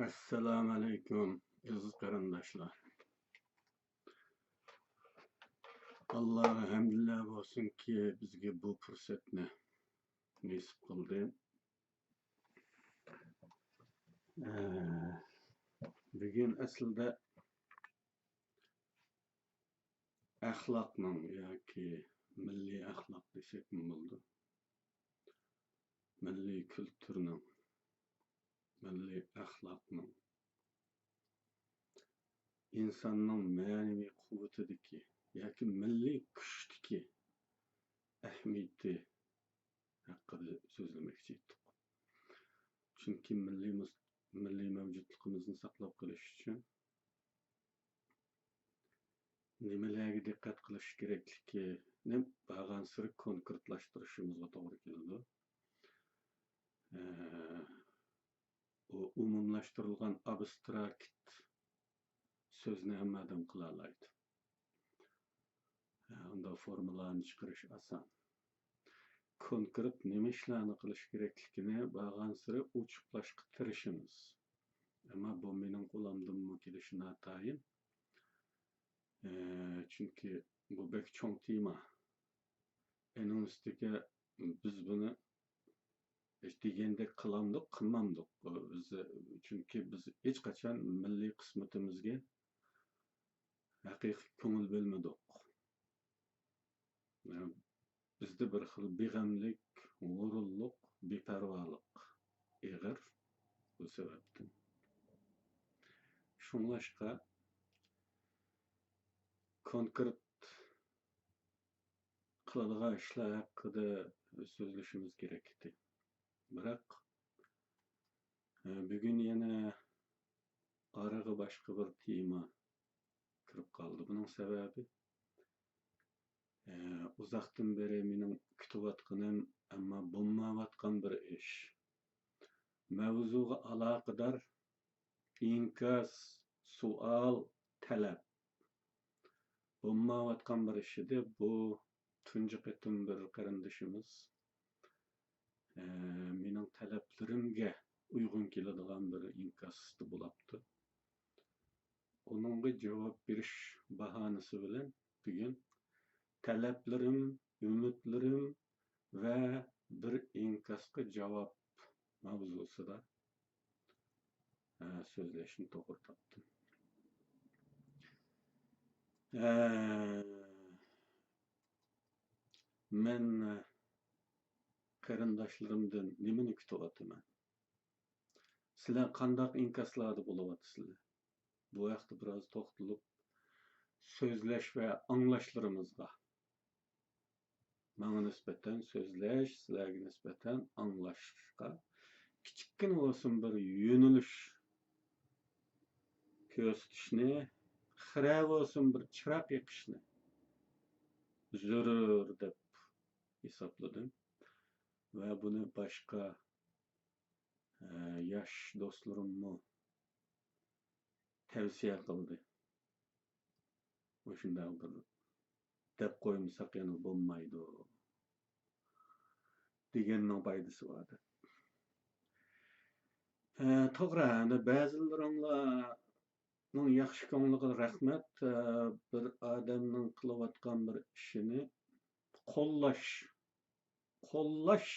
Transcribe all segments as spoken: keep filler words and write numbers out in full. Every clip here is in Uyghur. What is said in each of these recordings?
ئەسسالامۇئەلەيكۇم، ئەزىز قېرىنداشلار. ئاللاغا ھەمدۇلىللا بولسۇنكى، بىزگە بۇ پۇرسەتنى نېسىپ قىلدى. ئە، بۈگۈن ئەسلىدە ئەخلاقنىڭ ياكى مىللىي ئەخلاق دېسەكمۇ بولىدۇ. مىللىي كۈلتۈرنىڭ، مىللىي ئەخلاقنىڭ، ئىنساننىڭ مەنىۋى قۇۋۋىتىدىكى ياكى مىللىي كۈچتىكى ئەھمىيىتى ھەققىدە سۆزلىمەكچى ئىدۇق. چۈنكى مىللىي مۇس-، مىللىي مەۋجۇتلۇقىمىزنى ساقلاپ قېلىش ئۈچۈن نېمىلەرگە دىققەت قىلىش كېرەكلىكىنى بارغانسېرى كونكرېتلاشتۇرۇشىمىزغا توغرا كېلىدۇ. ئە، ئۇ ئومۇملاشتۇرۇلغان ئابستراكت سۆزنى ھەممە ئادەم قىلالايدۇ. ئە، ئۇنداق فورمۇلانى چىقىرىش ئاسان. كونكرېت نېمە ئىشلارنى قىلىش كېرەكلىكىنى بارغانسېرى ئوچۇقلاشقا تىرىشىمىز. ئەمما بۇ مېنىڭ قولۇمدىنمۇ كېلىشى ناتايىن. ئە، چۈنكى بۇ بەك چوڭ تېما. ئېنىڭ ئۈستىگە بىز بۇنى ھېچ دېگەندەك قىلامدۇق، قىلمامدۇق. بىز، چۈنكى بىز ھېچقاچان مىللىي قىسمىتىمىزگە ھەقىقىي كۆڭۈل بۆلمىدۇق. بىزدە بىر خىل بىغەملىك، غۇرۇرلۇق، بىپەرۋالىق ئېغىر. بۇ سەۋەبتىن. شۇڭلاشقا كونكرېت قىلىدىغان ئىشلار ھەققىدە سۆزلىشىمىز كېرەك ئىدى. بىراق، ئە، بۈگۈن يەنە ئارىغا باشقا بىر تېما كىرىپ قالدى. بۇنىڭ سەۋەبى، ئە، ئۇزاقتىن بېرى مېنىڭ كۈتۈۋاتقىنىم، ئەمما بولمايۋاتقان بىر ئىش. مەۋزۇغا ئالاقىدار ئىنكاس، سوئال، تەلەپ. بولمايۋاتقان بىر ئىش ئىدى. بۇ تۇنجى قېتىم بىر قېرىندىشىمىز، ئە، مېنىڭ تەلەپلىرىمگە ئۇيغۇن كېلىدىغان بىر ئىنكاستا بولاپتۇ. ئۇنىڭغا جاۋاب بېرىش باھانىسى بىلەن بۈگۈن تەلەپلىرىم، ئۈمىدلىرىم ۋە بىر ئىنكاسقا جاۋاب ماۋزۇسىدا، ئە، سۆزلەشنى توغرا تاپتىم. ئە، مەن، ئە، قېرىنداشلىرىمدىن نېمىنى كۈتۈۋاتىمەن؟ سىلەر قانداق ئىنكاسلاردا بولۇۋاتىسىلەر؟ بۇ ھەقتە بىراز توختىلىپ سۆزلەش ۋە ئاڭلاشلىرىمىزغا، ماڭا نىسبەتەن سۆزلەش، سىلەرگە نىسبەتەن ئاڭلاشقا كىچىككىنە بولسۇن بىر يۆنىلىش كۆرسىتىشنى، خىرە بولسۇن بىر چىراغ يېقىشنى زۆرۈر دەپ ھېسابلىدىم ۋە بۇنى باشقا، ئە، ياش دوستلىرىممۇ تەۋسىيە قىلدى. مۇشۇنداق بىر دەپ قويمىساق يەنە بولمايدۇ دېگەننىڭ پايدىسى بار دەپ. ئە، توغرا، ئەنە بەزىلىرىڭلارنىڭ ياخشى كۆڭلىگە رەھمەت. ئە، بىر ئادەمنىڭ قىلىۋاتقان بىر ئىشىنى قوللاش، قوللاش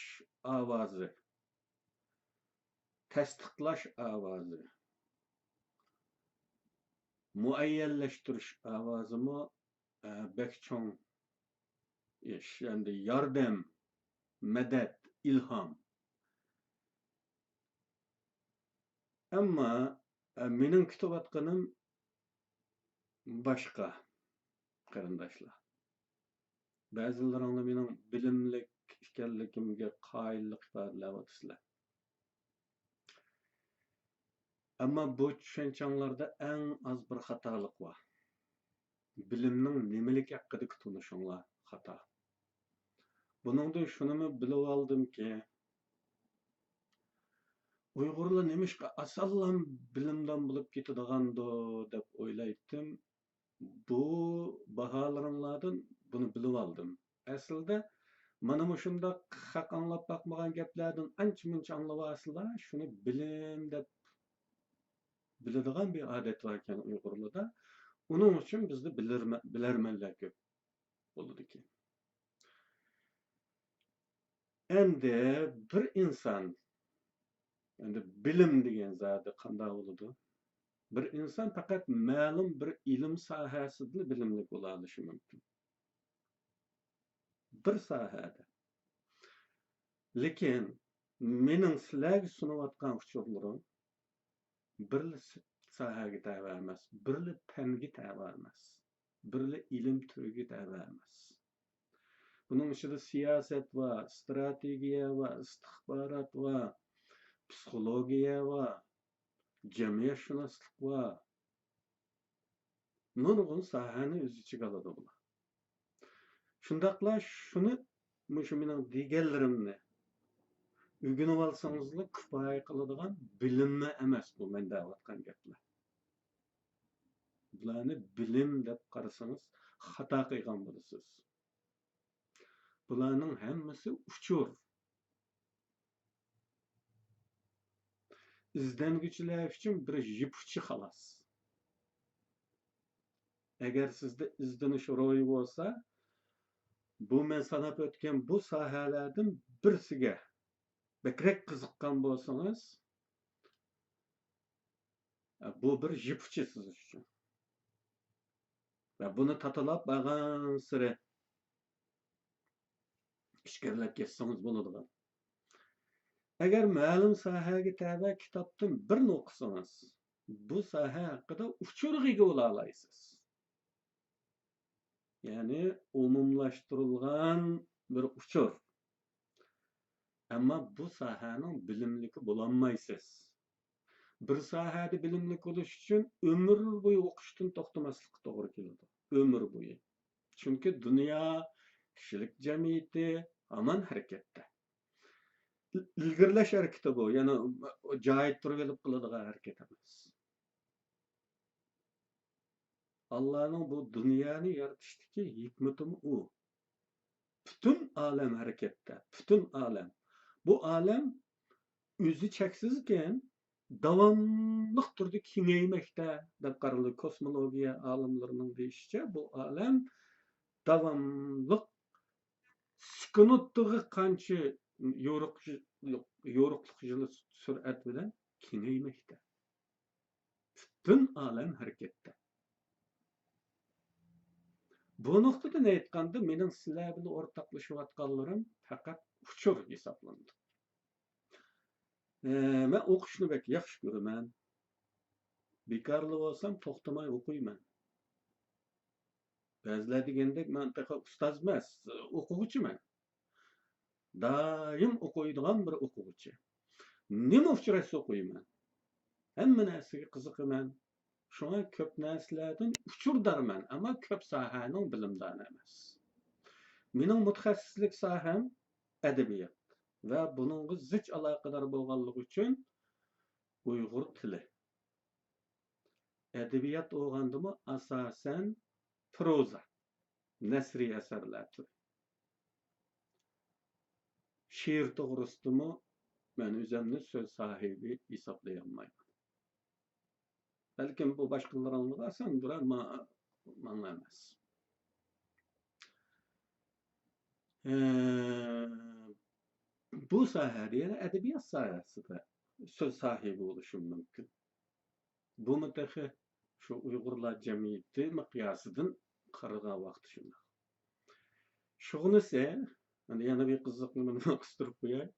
ئاۋازى، تەستىقلاش ئاۋازى، مۇئەييەنلەشتۈرۈش ئاۋازىمۇ، ئە، بەك چوڭ ئىش. ئەمدى ياردەم، مەدەت، ئىلھام. ئەمما، ئە، مېنىڭ كۈتۈۋاتقىنىم باشقا، قېرىنداشلار. بەزىلىرىڭلار مېنىڭ بىلىملىك ئىكەنلىكىمگە قايىللىق ئىپادىلەۋاتىسىلەر. ئەمما بۇ چۈشەنچەڭلاردا ئەڭ ئاز بىر خاتالىق بار. بىلىمنىڭ نېمىلىكى ھەققىدىكى تونۇشۇڭلار خاتا. بۇنىڭدىن شۇنىمۇ بىلىۋالدىمكى، ئۇيغۇرلار نېمىشقا ئاسانلا بىلىمدان بولۇپ كېتىدىغاندۇ دەپ ئويلايتتىم. بۇ باھالىرىڭلاردىن بۇنى بىلىۋالدىم. ئەسلىدە مانا مۇشۇنداق خەق ئاڭلاپ باقمىغان گەپلەردىن ئانچە-مۇنچە ئاڭلىۋالسىلا، شۇنى بىلىم دەپ، بىلىدىغان بىر ئادەت باركەن ئۇيغۇرلاردا. ئۇنىڭ ئۈچۈن بىزدە بىلەرمە-، بىلەرمەنلەر كۆپ بولىدىكەن. ئەمدى بىر ئىنسان، ئەمدى بىلىم دېگەن زادى قانداق بولىدۇ؟ بىر ئىنسان پەقەت مەلۇم بىر ئىلىم ساھەسىدىلا بىلىملىك بولالىشى مۇمكىن. بىر ساھەدە. لېكىن مېنىڭ سىلەرگە سۇنۇۋاتقان ئۇچۇرلىرىم بىرلا س-، ساھەگە تەۋە ئەمەس، بىرلا پەنگە تەۋە ئەمەس، بىرلا ئىلىم تۈرىگە تەۋە ئەمەس. بۇنىڭ ئىچىدە سىياسەت بار، ئىستراتېگىيە بار، ئىستىخبارات بار، پسىخولوگىيە بار، جەمئىيەتشۇناسلىق بار. نۇرغۇن ساھەنى ئۆز ئىچىگە ئالىدۇ بۇلار. شۇنداقلا شۇنى، مۇشۇ مېنىڭ دېگەنلىرىمنى ئۆگىنىۋالسىڭىزلا كۇپايە قىلىدىغان بىلىممۇ ئەمەس بۇ مەن دەۋاتقان گەپلەر. بۇلارنى بىلىم دەپ قارىسىڭىز خاتا قىلغان بولىسىز. بۇلارنىڭ ھەممىسى ئۇچۇر. ئىزدەنگۈچىلەر ئۈچۈن بىر يىپ ئۇچى خالاس. ئەگەر سىزدە ئىزدىنىش روھى بولسا، بۇ مەن ساناپ ئۆتكەن بۇ ساھەلەردىن بىرسىگە بەكرەك قىزىققان بولسىڭىز، بۇ بىر يىپ ئۇچى سىز ئۈچۈن. ۋە بۇنى تاتىلاپ بارغانسېرى ئىچكىرىلەپ كەتسىڭىز بولىدىغان. ئەگەر مەلۇم ساھەگە تەۋە كىتابتىن بىرنى ئوقۇسىڭىز، بۇ ساھە ھەققىدە ئۇچۇرغا ئىگە بولالايسىز. يەنى ئومۇملاشتۇرۇلغان بىر ئۇچۇر. ئەمما بۇ ساھەنىڭ بىلىملىكى بولالمايسىز. بىر ساھەدە بىلىملىك بولۇش ئۈچۈن ئۆمۈر بويى ئوقۇشتىن توختىماسلىققا توغرا كېلىدۇ. ئۆمۈر بويى. چۈنكى دۇنيا، كىشىلىك جەمئىيىتى ھامان ھەرىكەتتە. ئىلگىرىلەش ھەرىكىتى بۇ. يەنى جايىدا تۇرۇۋېلىپ قىلىدىغان ھەرىكەت ئەمەس. ئاللانىڭ بۇ دۇنيانى يارىتىشتىكى ھېكمىتىمۇ ئۇ. پۈتۈن ئالەم ھەرىكەتتە، پۈتۈن ئالەم. بۇ ئالەم ئۆزى چەكسىزكەن، داۋاملىق تۈردە كېڭەيمەكتە، دەپ قارىلىدۇ. كوسمولوگىيە ئالىملىرىنىڭ دېيىشىچە، بۇ ئالەم داۋاملىق سېكۇنتىغا قانچە يورۇق-، يورۇقلۇق يىلى سۈرئەت بىلەن كېڭەيمەكتە. پۈتۈن ئالەم ھەرىكەتتە. بۇ نۇقتىدىن ئېيتقاندا، مېنىڭ سىلەر بىلەن ئورتاقلىشىۋاتقانلىرىم پەقەت ئۇچۇر ھېسابلىنىدۇ. ئە، مەن ئوقۇشنى بەك ياخشى كۆرىمەن. بىكارلا بولسام، توختىماي ئوقۇيمەن. بەزىلەر دېگەندەك، مەن تېخى ئۇستاز ئەمەس، ئوقۇغۇچىمەن. دائىم ئوقۇيدىغان بىر ئوقۇغۇچى. نېمە ئۇچراتسا ئوقۇيمەن. ھەممە نەرسىگە قىزىقىمەن. شۇڭا كۆپ نەرسىلەردىن ئۇچۇردارمەن، ئەمما كۆپ ساھەنىڭ بىلىمدانى ئەمەس. مېنىڭ مۇتەخەسسىسلىك ساھەم ئەدەبىيات ۋە بۇنىڭغا زىچ ئالاقىدار بولغانلىقى ئۈچۈن ئۇيغۇر تىلى. ئەدەبىيات بولغاندىمۇ ئاساسەن پروزا، نەسرىي ئەسەرلەر تۈرى. شېئىر توغرىسىدىمۇ مەن ئۆزۈمنى سۆز ساھىبى ھېسابلىيالمايمەن. بەلكىم بۇ باشقىلىرىڭلارغا ئاساندۇر، ئەمما ماڭا ئەمەس. ئە، بۇ ساھەدە يەنە ئەدەبىيات ساھەسىدە سۆز ساھىبى بولۇشۇم مۇمكىن. بۇمۇ تېخى شۇ ئۇيغۇرلار جەمئىيىتى مىقياسىدىن قارىغان ۋاقتى شۇنداق. شۇغىنىسى، ئەمدى يەنە بىر قىزىقنى مۇنۇ قىستۇرۇپ قوياي.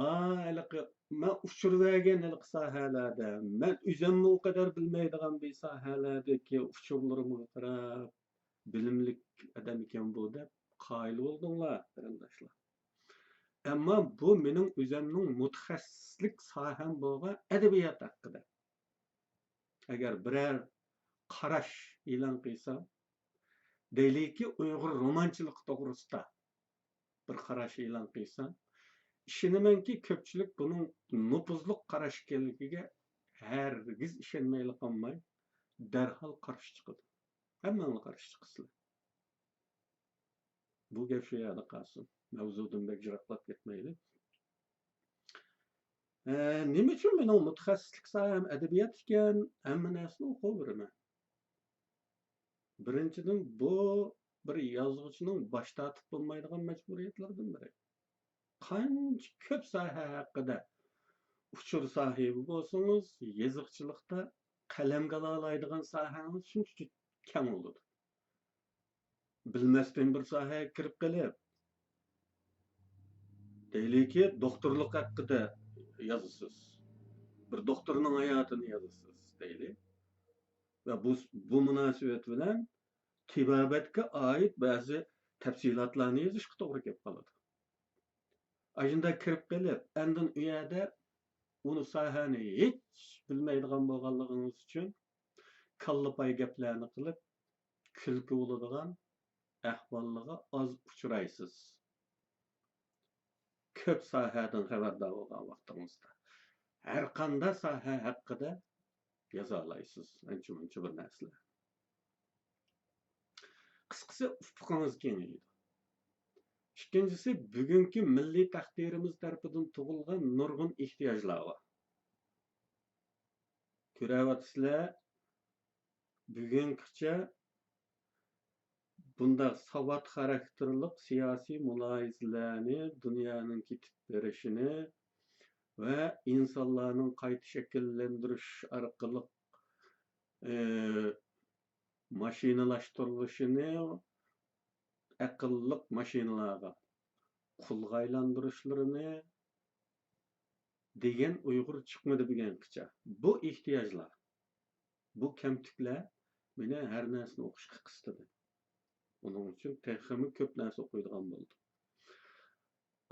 ئا، ھېلىقى مەن ئۇچۇر بەرگەن ھېلىقى ساھەلەردە، مەن ئۆزۈممۇ ئۇ قەدەر بىلمەيدىغان بىر ساھەلەردىكى ئۇچۇرلىرىمغا قاراپ، بىلىملىك ئادەم ئىكەن بۇ دەپ قايىل بولدۇڭلار، قېرىنداشلار. ئەمما بۇ مېنىڭ ئۆزۈمنىڭ مۇتەخەسسىسلىك ساھەم بولغان ئەدەبىيات ھەققىدە. ئەگەر بىرەر قاراش ئېلان قىلسام، دەيلىكى ئۇيغۇر رومانچىلىقى توغرىسىدا بىر قاراش ئېلان قىلسام، ئىشىنىمەنكى، كۆپچىلىك بۇنىڭ نوپۇزلۇق قاراش ئىكەنلىكىگە ھەرگىز ئىشەنمەيلا قالماي، دەرھال قارشى چىقىدۇ. ھەممەڭلار قارشى چىقىسىلەر. بۇ گەپ شۇ يەردە قالسۇن. مەۋزۇدىن بەك يىراقلاپ كەتمەيلى. ئە، نېمە ئۈچۈن مېنىڭ مۇتەخەسسىسلىك ساھەم ئەدەبىيات ئىكەن، ھەممە نەرسىنى ئوقۇۋېرىمەن. بىرىنچىدىن، بۇ بىر يازغۇچىنىڭ باش تارتىپ بولمايدىغان مەجبۇرىيەتلىرىدىن بىرى. قانچە كۆپ ساھە ھەققىدە ئۇچۇر ساھىبى بولسىڭىز، يېزىقچىلىقتا قەلەمگە ئالالايدىغان ساھەڭىز شۇنچە كەڭ بولىدۇ. بىلمەستىن بىر ساھەگە كىرىپ قېلىپ، دەيلىكى، دوختۇرلۇق ھەققىدە يازىسىز. بىر دوختۇرنىڭ ھاياتىنى يازىسىز دەيلى. ۋە بۇ، بۇ مۇناسىۋەت بىلەن تېبابەتكە ئائىت بەزى تەپسىلاتلارنى يېزىشقا توغرا كېلىپ قالىدۇ. ئاشۇنداق كىرىپ قېلىپ، ئاندىن ئۇ يەردە ئۇنى، ساھەنى ھېچ بىلمەيدىغان بولغانلىقىڭىز ئۈچۈن كاللا پاي گەپلەرنى قىلىپ، كۈلكە بولىدىغان ئەھۋاللارغا ئاز ئۇچرايسىز. كۆپ ساھەدىن خەۋەردار بولغان ۋاقتىڭىزدا ھەر قانداق ساھە ھەققىدە يازالايسىز، ئانچە-مۇنچە بىر نەرسىلەر. قىسقىسى، ئۇپۇقىڭىز كېڭىيىدۇ. ئىككىنچىسى، بۈگۈنكى مىللىي تەقدىرىمىز تەرىپىدىن تۇغۇلغان نۇرغۇن ئېھتىياجلار بار. كۆرۈۋاتىسىلەر، بۈگۈنگىچە بۇنداق ساۋات خاراكتېرلىق سىياسىي مۇلاھىزىلەرنى، دۇنيانىڭ كېتىپ بېرىشىنى ۋە ئىنسانلارنىڭ قايتا شەكىللەندۈرۈش ئارقىلىق، ئى، ماشىنىلاشتۇرۇلۇشىنى، ئەقىللىق ماشىنىلارغا قۇلغا ئايلاندۇرۇشلىرىنى دېگەن ئۇيغۇر چىقمىدى بۈگۈنگىچە. بۇ ئېھتىياجلار، بۇ كەمتۈكلەر مېنى ھەر نەرسىنى ئوقۇشقا قىستىدى. ئۇنىڭ ئۈچۈن تېخىمۇ كۆپ نەرسە ئوقۇيدىغان بولدۇم.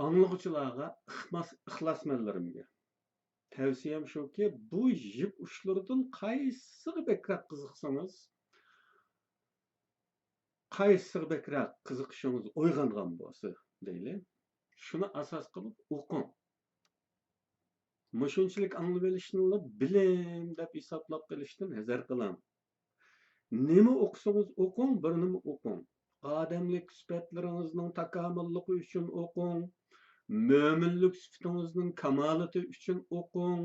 ئاڭلىغۇچىلارغا، ئىخماس-، ئىخلاسمەنلىرىمگە تەۋسىيەم شۇكى، بۇ يىپ ئۇچلىرىدىن قايسىغا بەكرەك قىزىقسىڭىز، قايسىغا بەكرەك قىزىقىشىڭىز ئويغانغان بولسا دەيلى، شۇنى ئاساس قىلىپ ئوقۇڭ. مۇشۇنچىلىك ئاڭلىۋېلىشنىلا بىلىم دەپ ھېسابلاپ قېلىشتىن ھەزەر قىلىڭ. نېمە ئوقۇسىڭىز ئوقۇڭ، بىر نېمە ئوقۇڭ. ئادەملىك سۈپەتلىرىڭىزنىڭ تاكامۇللۇقى ئۈچۈن ئوقۇڭ. مۆمىنلىك سۈپىتىڭىزنىڭ كامالىتى ئۈچۈن ئوقۇڭ.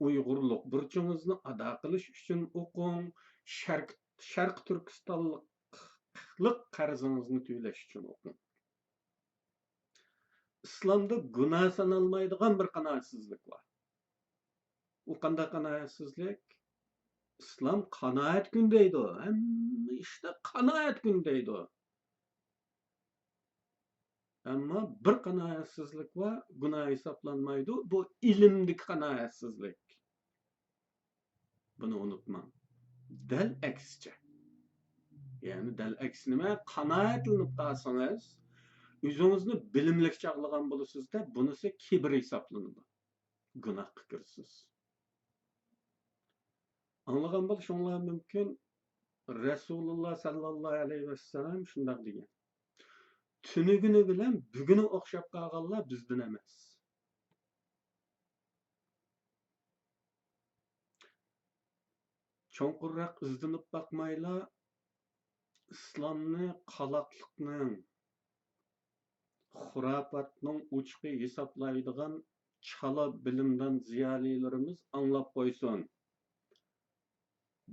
ئۇيغۇرلۇق بۇرچىڭىزنى ئادا قىلىش ئۈچۈن ئوقۇڭ. شەرق، شەرقىي تۈركىستانلىقلىق قەرزىڭىزنى تۆلەش ئۈچۈن ئوقۇڭ. ئىسلامدا گۇناھ سانالمايدىغان بىر قانائەتسىزلىك بار. ئۇ قانداق قانائەتسىزلىك؟ ئىسلام قانائەت كۈن دەيدۇ. ھەممە ئىشتا قانائەت كۈن دەيدۇ. ئەمما بىر قانائەتسىزلىك بار، گۇناھ ھېسابلانمايدۇ. بۇ ئىلىمدىكى قانائەتسىزلىك. بۇنى ئۇنتۇماڭ. دەل ئەكسىچە. يەنى دەل ئەكسى نېمە؟ قانائەتلىنىپ قالسىڭىز، ئۆزىڭىزنى بىلىملىك چاغلىغان بولىسىز-دە، بۇنىسى كىبىر ھېسابلىنىدۇ. گۇناھقا كىرىسىز. ئاڭلىغان بولۇشۇڭلار مۇمكىن، رەسۇلۇللا ساللاللاھۇ ئەلەيھى ۋەسەللەم شۇنداق دېگەن: «تۈنۈگۈنى بىلەن بۈگۈنى ئوخشاپ قالغانلار بىزدىن ئەمەس.» چوڭقۇرراق ئىزدىنىپ باقمايلا، ئىسلامنى قالاقلىقنىڭ، خۇراپاتنىڭ ئوچىقى ھېسابلايدىغان چالا بىلىمدان زىيالىيلىرىمىز ئاڭلاپ قويسۇن.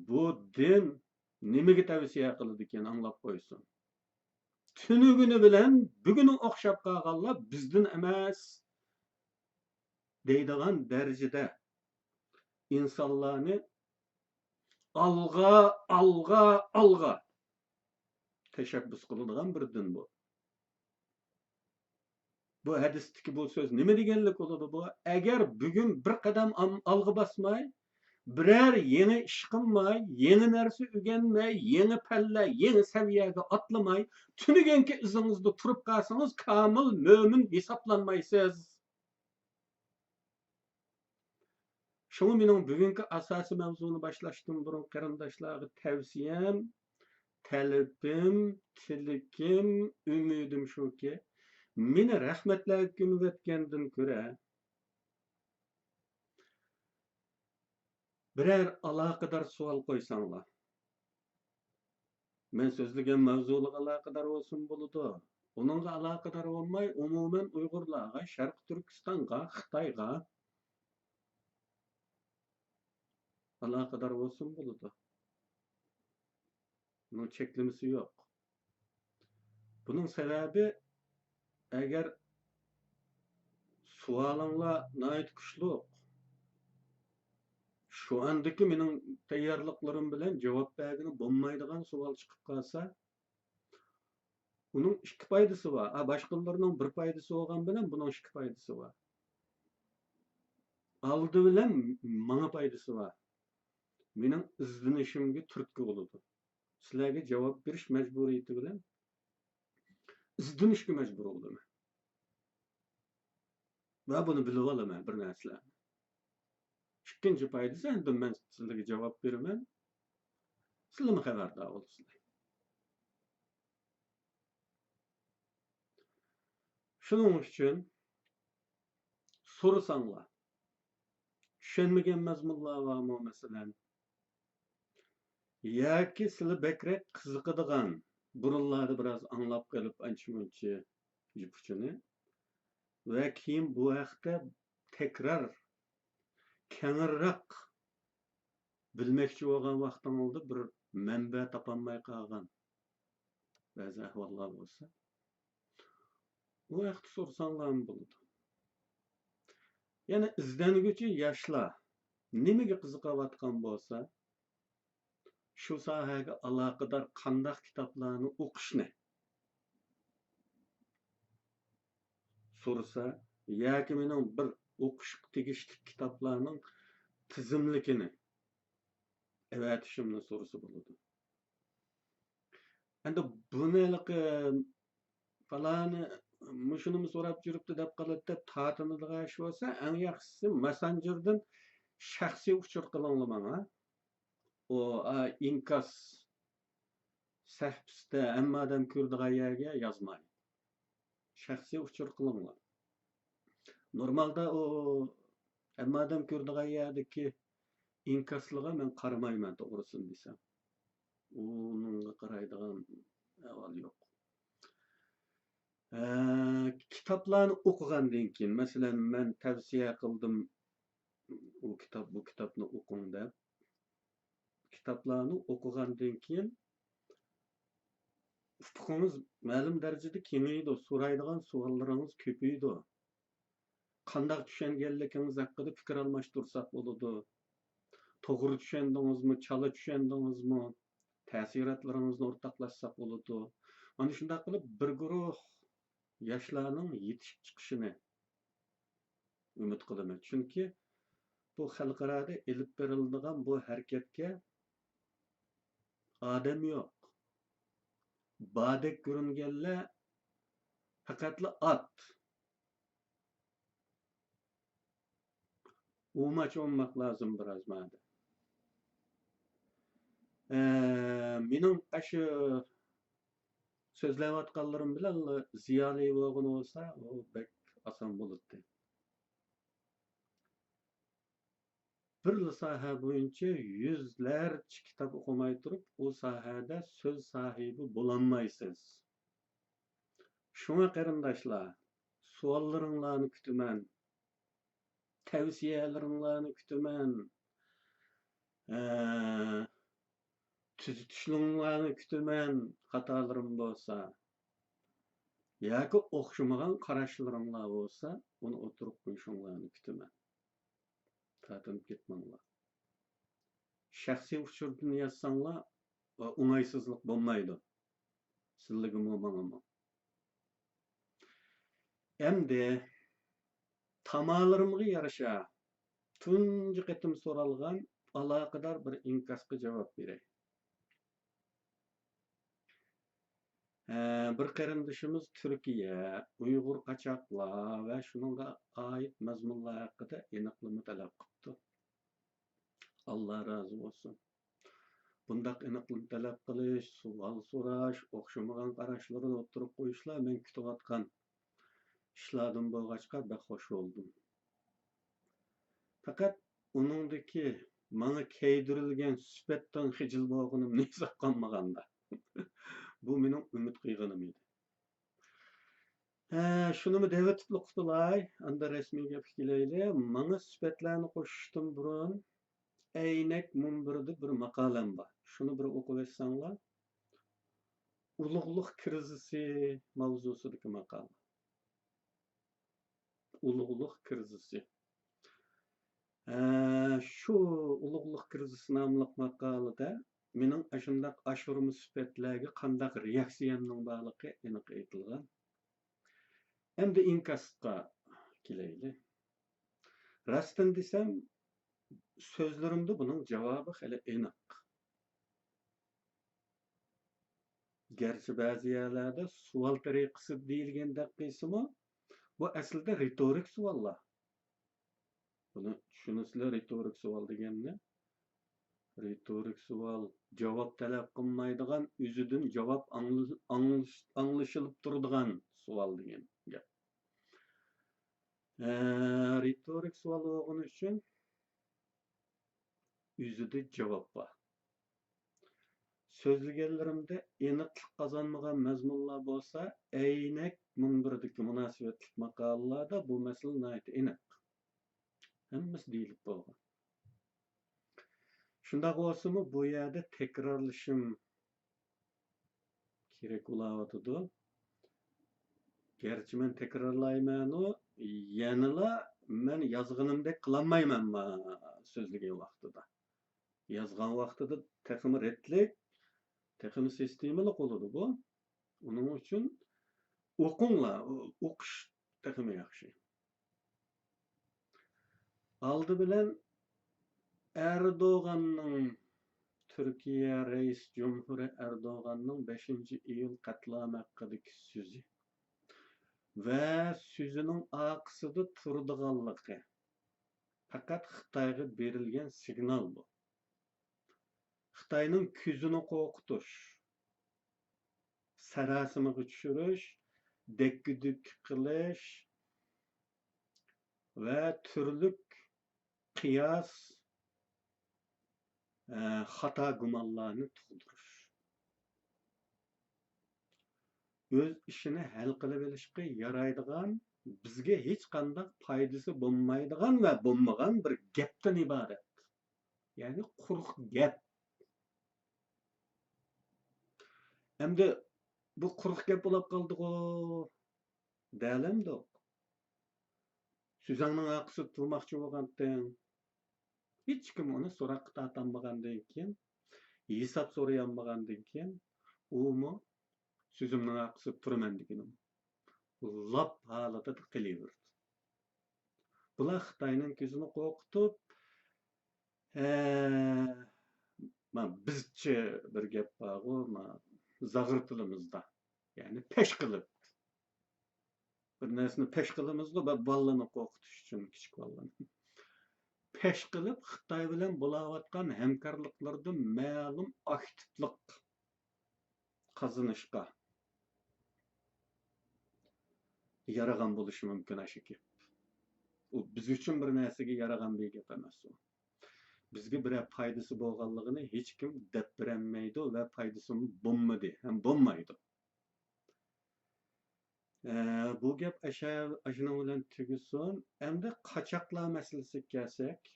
بۇ دىن نېمىگە تەۋسىيە قىلىدىكىن، ئاڭلاپ قويسۇن. تۈنۈگۈنى بىلەن بۈگۈنى ئوخشاپ قالغانلار بىزدىن ئەمەس دەيدىغان دەرىجىدە ئىنسانلارنى ئالغا، ئالغا، ئالغا تەشەببۇس قىلىدىغان بىر دىن بۇ. بۇ ھەدىستىكى بۇ سۆز نېمە دېگەنلىك بولىدۇ بۇ؟ ئەگەر بۈگۈن بىر قەدەم ئام-، ئالغا باسماي، بىرەر يېڭى ئىش قىلماي، يېڭى نەرسە ئۆگەنمەي، يېڭى پەللە، يېڭى سەۋىيەگە ئاتلىماي، تۈنۈگۈنكى ئىزىڭىزدا تۇرۇپ قالسىڭىز، كامىل مۆمىن ھېسابلانمايسىز. شۇڭا مېنىڭ بۈگۈنكى ئاساسىي مەۋزۇنى باشلاشتىن بۇرۇن قېرىنداشلارغا تەۋسىيەم، تەلىپىم، تىلىكىم، ئۈمىدىم شۇكى، مېنى رەھمەتلەرگە كۆمۈۋەتكەندىن كۆرە، بىرەر ئالاقىدار سوئال قويساڭلار. مەن سۆزلىگەن ماۋزۇلارغا ئالاقىدار بولسىمۇ بولىدۇ. ئۇنىڭغا ئالاقىدار بولماي، ئومۇمەن ئۇيغۇرلارغا، شەرقىي تۈركىستانغا، خىتايغا، ئالاقىدار بولسىمۇ بولىدۇ. بۇنىڭ چەكلىمىسى يوق. بۇنىڭ سەۋەبى، ئەگەر سوئالىڭلار ناھايىتى كۈچلۈك، شۇ ئاندىكى مېنىڭ تەييارلىقلىرىم بىلەن جاۋاب بەرگىلى بولمايدىغان سوئال چىقىپ قالسا، ئۇنىڭ ئىككى پايدىسى بار. ئا، باشقىلىرىنىڭ بىر پايدىسى بولغان بىلەن بۇنىڭ ئىككى پايدىسى بار. ئالدى بىلەن ماڭا پايدىسى بار. مېنىڭ ئىزدىنىشىمگە تۈرتكە بولىدۇ. سىلەرگە جاۋاب بېرىش مەجبۇرىيىتى بىلەن ئىزدىنىشكە مەجبۇر بولىمەن. ۋە بۇنى بىلىۋالىمەن بىر نەرسىلەرنى. ئىككىنچى پايدىسى، ئەمدى مەن سىلەرگە جاۋاب بېرىمەن. سىلەرمۇ خەۋەردار بولىسىلەر. شۇنىڭ ئۈچۈن سورىساڭلار، چۈشەنمىگەن مەزمۇنلار بارمۇ، مەسىلەن؟ ياكى سىلى بەكرەك قىزىقىدىغان، بۇرۇنلاردا بىراز ئاڭلاپ قېلىپ ئانچە-مۇنچە يۇپۇچىنى ۋە كېيىن بۇ ھەقتە تەكرار، كەڭرىراق بىلمەكچى بولغان ۋاقتىڭىزدا بىر مەنبە تاپالماي قالغان بەزى ئەھۋاللار بولسا، ئۇ ھەقتە سورىساڭلارمۇ بولىدۇ. يەنە ئىزدەنگۈچى ياشلار نېمىگە قىزىقىۋاتقان بولسا، شۇ ساھەگە ئالاقىدار قانداق كىتابلارنى ئوقۇشنى سورىسا، ياكى مېنىڭ بىر ئوقۇشقا تېگىشلىك كىتابلارنىڭ تىزىملىكىنى ئەۋەتىشىمنى سورىسا بولىدۇ. ئەمدى بۇنى ھېلىقى پالانى مۇشۇنىمۇ سوراپ يۈرۈپتۇ دەپ قالىدۇ دەپ تارتىنىدىغان ئىش بولسا، ئەڭ ياخشىسى ماسسېنجېردىن شەخسىي ئۇچۇر قىلىڭلار ماڭا. ئۇ، ئا، ئىنكاس سەھىپىسىدە ھەممە ئادەم كۆرىدىغان يەرگە يازماي. شەخسىي ئۇچۇر قىلىڭلار. نورمالدا ئۇ ھەممە ئادەم كۆرىدىغان يەردىكى ئىنكاسلىققا مەن قارىمايمەن، توغرىسىنى دېسەم. ئۇنىڭغا قارايدىغان ئەھۋال يوق. ئە، كىتابلارنى ئوقۇغاندىن كېيىن، مەسىلەن، مەن تەۋسىيە قىلدىم، ئۇ كىتاب، بۇ كىتابنى ئوقۇڭ دەپ. كىتابلارنى ئوقۇغاندىن كېيىن ئۇپۇقىڭىز مەلۇم دەرىجىدە كېڭىيىدۇ، سورايدىغان سوئاللىرىڭىز كۆپىيىدۇ. قانداق چۈشەنگەنلىكىڭىز ھەققىدە پىكىر ئالماشتۇرساق بولىدۇ. توغرا چۈشەندىڭىزمۇ، چالا چۈشەندىڭىزمۇ، تەسىراتلىرىڭىزنى ئورتاقلاشساق بولىدۇ. مانا شۇنداق قىلىپ بىر گۇرۇھ ياشلارنىڭ يېتىشىپ چىقىشىنى ئۈمىد قىلىمەن. چۈنكى بۇ خەلقئارادا ئېلىپ بېرىلىدىغان بۇ ھەرىكەتكە ئادەم يوق. باردەك كۆرۈنگەنلەر پەقەتلا ئات. ئۇماچ ئوماق لازىم بىراز مادا. ئە، مېنىڭ ئاشۇ سۆزلەۋاتقانلىرىم بىلەن زىيالىي بولغىنى بولسا، ئۇ بەك ئاسان بولاتتى. بىرلا ساھە بويىچە يۈزلەرچە كىتاب ئوقۇماي تۇرۇپ، ئۇ ساھەدە سۆز ساھىبى بولالمايسىز. شۇڭا قېرىنداشلار، سوئاللىرىڭلارنى كۈتىمەن، تەۋسىيەلىرىڭلارنى كۈتىمەن، ئە، تۈزىتىشلىرىڭلارنى كۈتىمەن، خاتالىرىم بولسا ياكى ئوخشىمىغان قاراشلىرىڭلار بولسا، ئۇنى ئوتتۇرىغا قويۇشۇڭلارنى كۈتىمەن. تارتىنىپ كەتمەڭلار. شەخسىي ئۇچۇردىن يازساڭلار، ئوڭايسىزلىق بولمايدۇ. سىلىگىمۇ، ماڭىمۇ. ئەمدى تامالىرىمغا يارىشا، تۇنجى قېتىم سورالغان ئالاقىدار بىر ئىنكاسقا جاۋاب بېرەي. ھە، بىر قېرىندىشىمىز تۈركىيە، ئۇيغۇر قاچاقلار ۋە شۇنىڭغا ئائىت مەزمۇنلار ھەققىدە ئېنىقلىما تەلەپ قىپتۇ. ئاللا رازى بولسۇن. بۇنداق ئېنىقلىما تەلەپ قىلىش، سوئال سوراش، ئوخشىمىغان قاراشلىرىنى ئوتتۇرىغا قويۇشلار مەن كۈتۈۋاتقان ئىشلاردىن بولغاچقا بەك خوش بولدۇم. پەقەت ئۇنىڭدىكى ماڭا كەيدۈرۈلگەن سۈپەتتىن خىجىل بولغىنىمنى ھېسابقا ئالمىغاندا. بۇ مېنىڭ ئۈمىد قىلغىنىم ئىدى. ھە، شۇنىمۇ دەۋېتىپلا قۇتۇلاي، ئاندىن رەسمىي گەپكە كېلەيلى. ماڭا سۈپەتلەرنى قوشۇشتىن بۇرۇن، ئەينەك مۇنبىرىدە بىر ماقالەم بار. شۇنى بىر ئوقۇۋەتسەڭلار. ئۇلۇغلۇق كىرىزىسى ماۋزۇسىدىكى ماقالە. ئۇلۇغلۇق كىرىزىسى. ھە، شۇ ئۇلۇغلۇق كىرىزىسى ناملىق ماقالىدە مېنىڭ ئاشۇنداق ئاشۇرما سۈپەتلەرگە قانداق رېئاكسىيەمنىڭ بارلىقى ئېنىق ئېيتىلغان. ئەمدى ئىنكاسقا كېلەيلى. راستىنى دېسەم، سۆزلىرىمدە بۇنىڭ جاۋابى خېلى ئېنىق. گەرچە بەزى يەرلەردە سوئال تەرىقىسىدە دېيىلگەندەك قىلسىمۇ، بۇ ئەسلىدە رېتورىك سوئاللار. بۇنى چۈشىنىسىلەر، رېتورىك سوئال دېگەننى. رېتورىك سوئال، جاۋاب تەلەپ قىلمايدىغان، ئۆزىدىن جاۋاب ئاڭلىش-، ئاڭلىشىلىپ تۇرىدىغان سوئال دېگەن گەپ. ئە، رېتورىك سوئال بولغىنى ئۈچۈن ئۆزىدە جاۋاب بار. سۆزلىگەنلىرىمدە ئېنىقلىق قازانمىغان مەزمۇنلار بولسا، ئەينەك مۇنبىرىدىكى مۇناسىۋەتلىك ماقالىلاردا بۇ مەسىلە ناھايىتى ئېنىق. ھەممىسى دېيىلىپ بولغان. شۇنداق بولسىمۇ، بۇ يەردە تەكرارلىشىم كېرەك بولاۋاتىدۇ. گەرچە مەن تەكرارلايمەنۇ، يەنىلا مەن يازغىنىمدەك قىلالمايمەن ما سۆزلىگەن ۋاقتىدا. يازغان ۋاقتىدا تېخىمۇ رەتلىك، تېخىمۇ سىستېمىلىق بولىدۇ بۇ. ئۇنىڭ ئۈچۈن ئوقۇڭلار، ئو-، ئوقۇش تېخىمۇ ياخشى. ئالدى بىلەن ئەردوغاننىڭ، تۈركىيە رەئىس جۇمھۇرى ئەردوغاننىڭ بەشىنچى ئىيۇل قەتلىئامى ھەققىدىكى سۆزى ۋە سۆزىنىڭ ئارقىسىدا تۇرىدىغانلىقى پەقەت خىتايغا بېرىلگەن سىگنال بۇ. خىتاينىڭ كۆزىنى قورقۇتۇش، ساراسىمىغا چۈشۈرۈش، دەككە-دۈككە قىلىش ۋە تۈرلۈك قىياس، ئە، خاتا گۇمانلارنى تۇغدۇرۇش. ئۆز ئىشىنى ھەل قىلىۋېلىشقا يارايدىغان، بىزگە ھېچقانداق پايدىسى بولمايدىغان ۋە بولمىغان بىر گەپتىن ئىبارەت. يەنى قۇرۇق گەپ. ئەمدى بۇ قۇرۇق گەپ بولاپ قالدىغۇ دەلەمدۇق؟ سۆزۈڭنىڭ ئارقىسىدا تۇرماقچى بولغانتىڭ. ھېچكىم ئۇنى سوراققا تارتالمىغاندىن كېيىن، ھېساب سورىيالمىغاندىن كېيىن، ئۇمۇ سۆزۈمنىڭ ئارقىسىدا تۇرىمەن دېگىنىم لاپ ھالىتىدە قېلىۋېرىدۇ. بۇلار خىتاينىڭ كۆزىنى قورقۇتۇپ، ھە، ما بىزچە بىر گەپ بارغۇ، ما زاغرا تىلىمىزدا، يەنى پەش قىلىپ، بىر نەرسىنى پەش قىلىمىزغۇ، بە-، بالىلارنى قورقۇتۇش ئۈچۈن، كىچىك بالىلارنى. پەش قىلىپ، خىتاي بىلەن بولاۋاتقان ھەمكارلىقلىرىدا مەلۇم ئاكتىپلىق قازىنىشقا يارىغان بولۇشى مۇمكىن ئاشۇ گەپ. ئۇ بىز ئۈچۈن بىر نەرسىگە يارىغان بىر گەپ ئەمەس ئۇ. بىزگە بىرەر پايدىسى بولغانلىقىنى ھېچكىم دەپ بېرەلمەيدۇ ۋە پايدىسىمۇ بولمىدى ھەم بولمايدۇ. ئە، بۇ گەپ ئاشا-، ئاشۇنىڭ بىلەن تۈگىسۇن. ئەمدى قاچاقلار مەسىلىسىگە كەلسەك،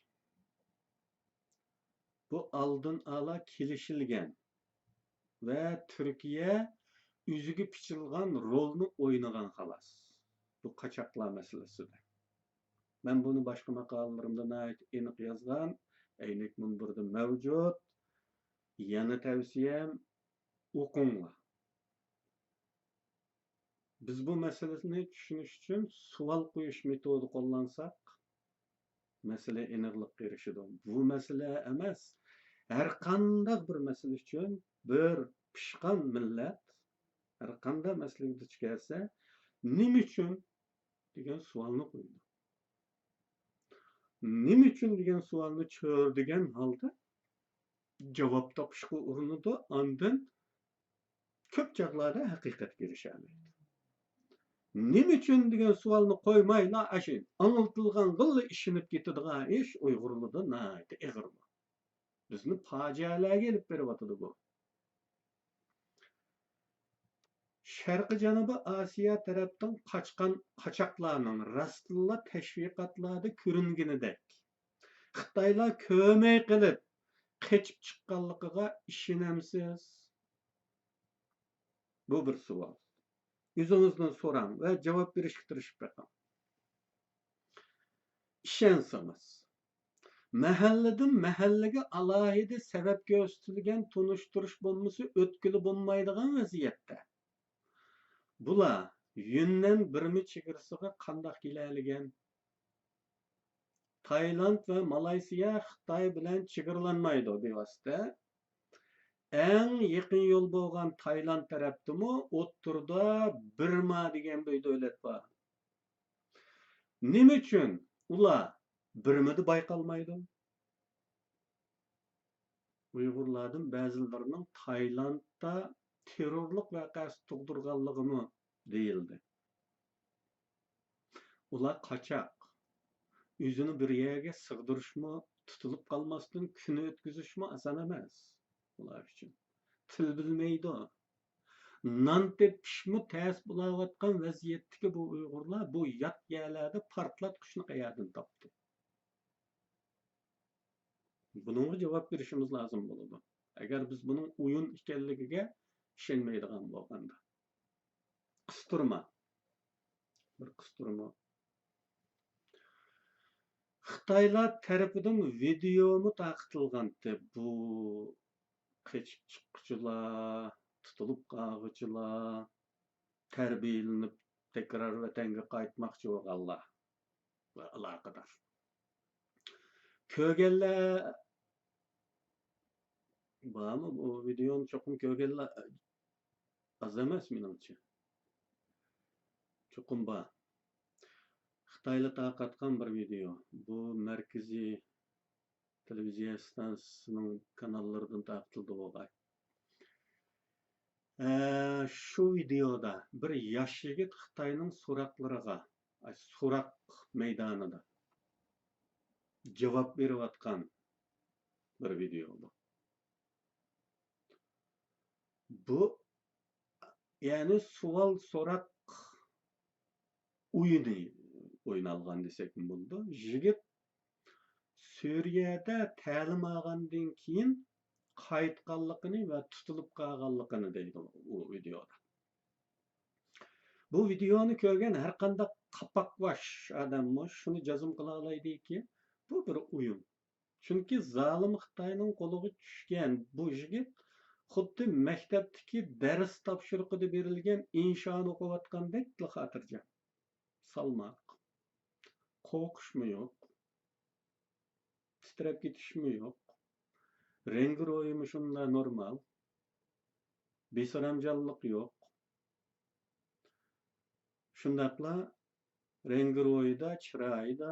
بۇ ئالدىن ئالا كېلىشىلگەن ۋە تۈركىيە ئۆزىگە پىچىلغان رولنى ئوينىغان خالاس. بۇ قاچاقلار مەسىلىسىدە. مەن بۇنى باشقا ماقالىلىرىمدە ناھايىتى ئېنىق يازغان، ئەينەك مۇنبىرىدە مەۋجۇت. يەنە تەۋسىيەم، ئوقۇڭلار. بىز بۇ مەسىلىنى چۈشىنىش ئۈچۈن سوئال قويۇش مېتودى قوللانساق، مەسىلە ئېنىقلىققا ئېرىشىدۇ. بۇ مەسىلە ئەمەس، ھەر قانداق بىر مەسىلە ئۈچۈن بىر پىشقان مىللەت ھەر قانداق مەسىلىگە دۇچ كەلسە، «نېمە ئۈچۈن؟» دېگەن سوئالنى قويىدۇ. «نېمە ئۈچۈن؟» دېگەن سوئالنى چۆرىدىگەن ھالدا جاۋاب تاپىشقا ئۇرۇنىدۇ، ئاندىن كۆپ چاغلاردا ھەقىقەتكە ئېرىشەلەيدۇ. «نېمە ئۈچۈن؟» دېگەن سوئالنى قويمايلا، ئاشۇ ئاڭلىتىلغانغىلا ئىشىنىپ كېتىدىغان ئىش ئۇيغۇرلاردا ناھايىتى ئېغىر بۇ. بىزنى پاجىئەلەرگە ئېلىپ بېرىۋاتىدۇ بۇ. شەرقىي جەنۇبىي ئاسىيا تەرەپتىن قاچقان قاچاقلارنىڭ راستتىنلا تەشۋىقاتلاردا كۆرۈنگىنىدەك، خىتايلار كۆرمەي قېلىپ قېچىپ چىققانلىقىغا ئىشىنەمسىز؟ بۇ بىر سوئال. ئۆزىڭىزدىن سوراڭ ۋە جاۋاب بېرىشكە تىرىشىپ بېقىڭ. ئىشەنسىڭىز، مەھەللىدىن مەھەللىگە ئالاھىدە سەۋەب كۆرسىتىلگەن تونۇشتۇرۇش بولمىسا ئۆتكىلى بولمايدىغان ۋەزىيەتتە، بۇلار يۈننەن بىرما چېگرىسىغا قانداق كېلەلىگەن؟ تايلاند ۋە مالايسىيا خىتاي بىلەن چېگرىلانمايدۇ بىۋاسىتە. ئەڭ يېقىن يول بولغان تايلاند تەرەپتىمۇ ئوتتۇرىدا بىرما دېگەن بىر دۆلەت بار. نېمە ئۈچۈن ئۇلار بىرمىدە بايقالمايدۇ؟ ئۇيغۇرلاردىن بەزىلىرىنىڭ تايلاندتا تېررورلۇق ۋەقەسى تۇغدۇرغانلىقىمۇ دېيىلدى. ئۇلار قاچاق. ئۆزىنى بىر يەرگە سىغدۇرۇشمۇ، تۇتۇلۇپ قالماستىن كۈن ئۆتكۈزۈشمۇ ئاسان ئەمەس ئۇلار ئۈچۈن. تىل بىلمەيدۇ. نان تېپىشمۇ تەس بولاۋاتقان ۋەزىيەتتىكى بۇ ئۇيغۇرلار بۇ يات يەرلەردە پارتلاتقۇچنى قەيەردىن تاپتى؟ بۇنىڭغا جاۋاب بېرىشىمىز لازىم بولىدۇ. ئەگەر بىز بۇنىڭ ئويۇن ئىكەنلىكىگە ئىشەنمەيدىغان بولغاندا. قىستۇرما. بىر قىستۇرما. خىتايلار تەرىپىدىن ۋىدېئومۇ تارقىتىلغانتى. بۇ قېچىپ چىققۇچىلار، تۇتۇلۇپ قالغۇچىلار، تەربىيەلىنىپ تەكرار ۋەتەنگە قايتماقچى بولغانلار ۋە ئالاقىدار. كۆرگەنلەر بارمۇ؟ بۇ ۋىدېئونى چوقۇم كۆرگەنلەر ئاز ئەمەس، مېنىڭچە. چوقۇم بار. خىتايلار تارقاتقان بىر ۋىدېئو. بۇ مەركىزىي تېلېۋىزىيە ئىستانسىسىنىڭ كاناللىرىدىن تارقىتىلدى بولغاي. ئە، شۇ ۋىدېئودا بىر ياش يىگىت خىتاينىڭ سوراقلىرىغا، ئاي، سوراق مەيدانىدا جاۋاب بېرىۋاتقان بىر ۋىدېئو بۇ. بۇ، يەنى سوئال سوراق ئويۇنى ئوينالغان دېسەكمۇ بولىدۇ. يىگىت سۈرىيەدە تەلىم ئالغاندىن كېيىن قايتقانلىقىنى ۋە تۇتۇلۇپ قالغانلىقىنى دەيدۇ ئۇ ۋىدېئودا. بۇ ۋىدېئونى كۆرگەن ھەرقانداق قاپاقباش ئادەممۇ شۇنى جەزم قىلالايدۇكى، بۇ بىر ئويۇن. چۈنكى زالىم خىتاينىڭ قولىغا چۈشكەن بۇ يىگىت خۇددى مەكتەپتىكى دەرس تاپشۇرۇقىدا بېرىلگەن ئىنشانى ئوقۇۋاتقاندەكلا خاتىرجەم، سالماق، قورقۇشمۇ يوق، تىترەپ كېتىشمۇ يوق، رەڭگى روھىمۇ شۇنداق نورمال، بىسارامجانلىق يوق. شۇنداقلا رەڭگى روھىدا، چىرايىدا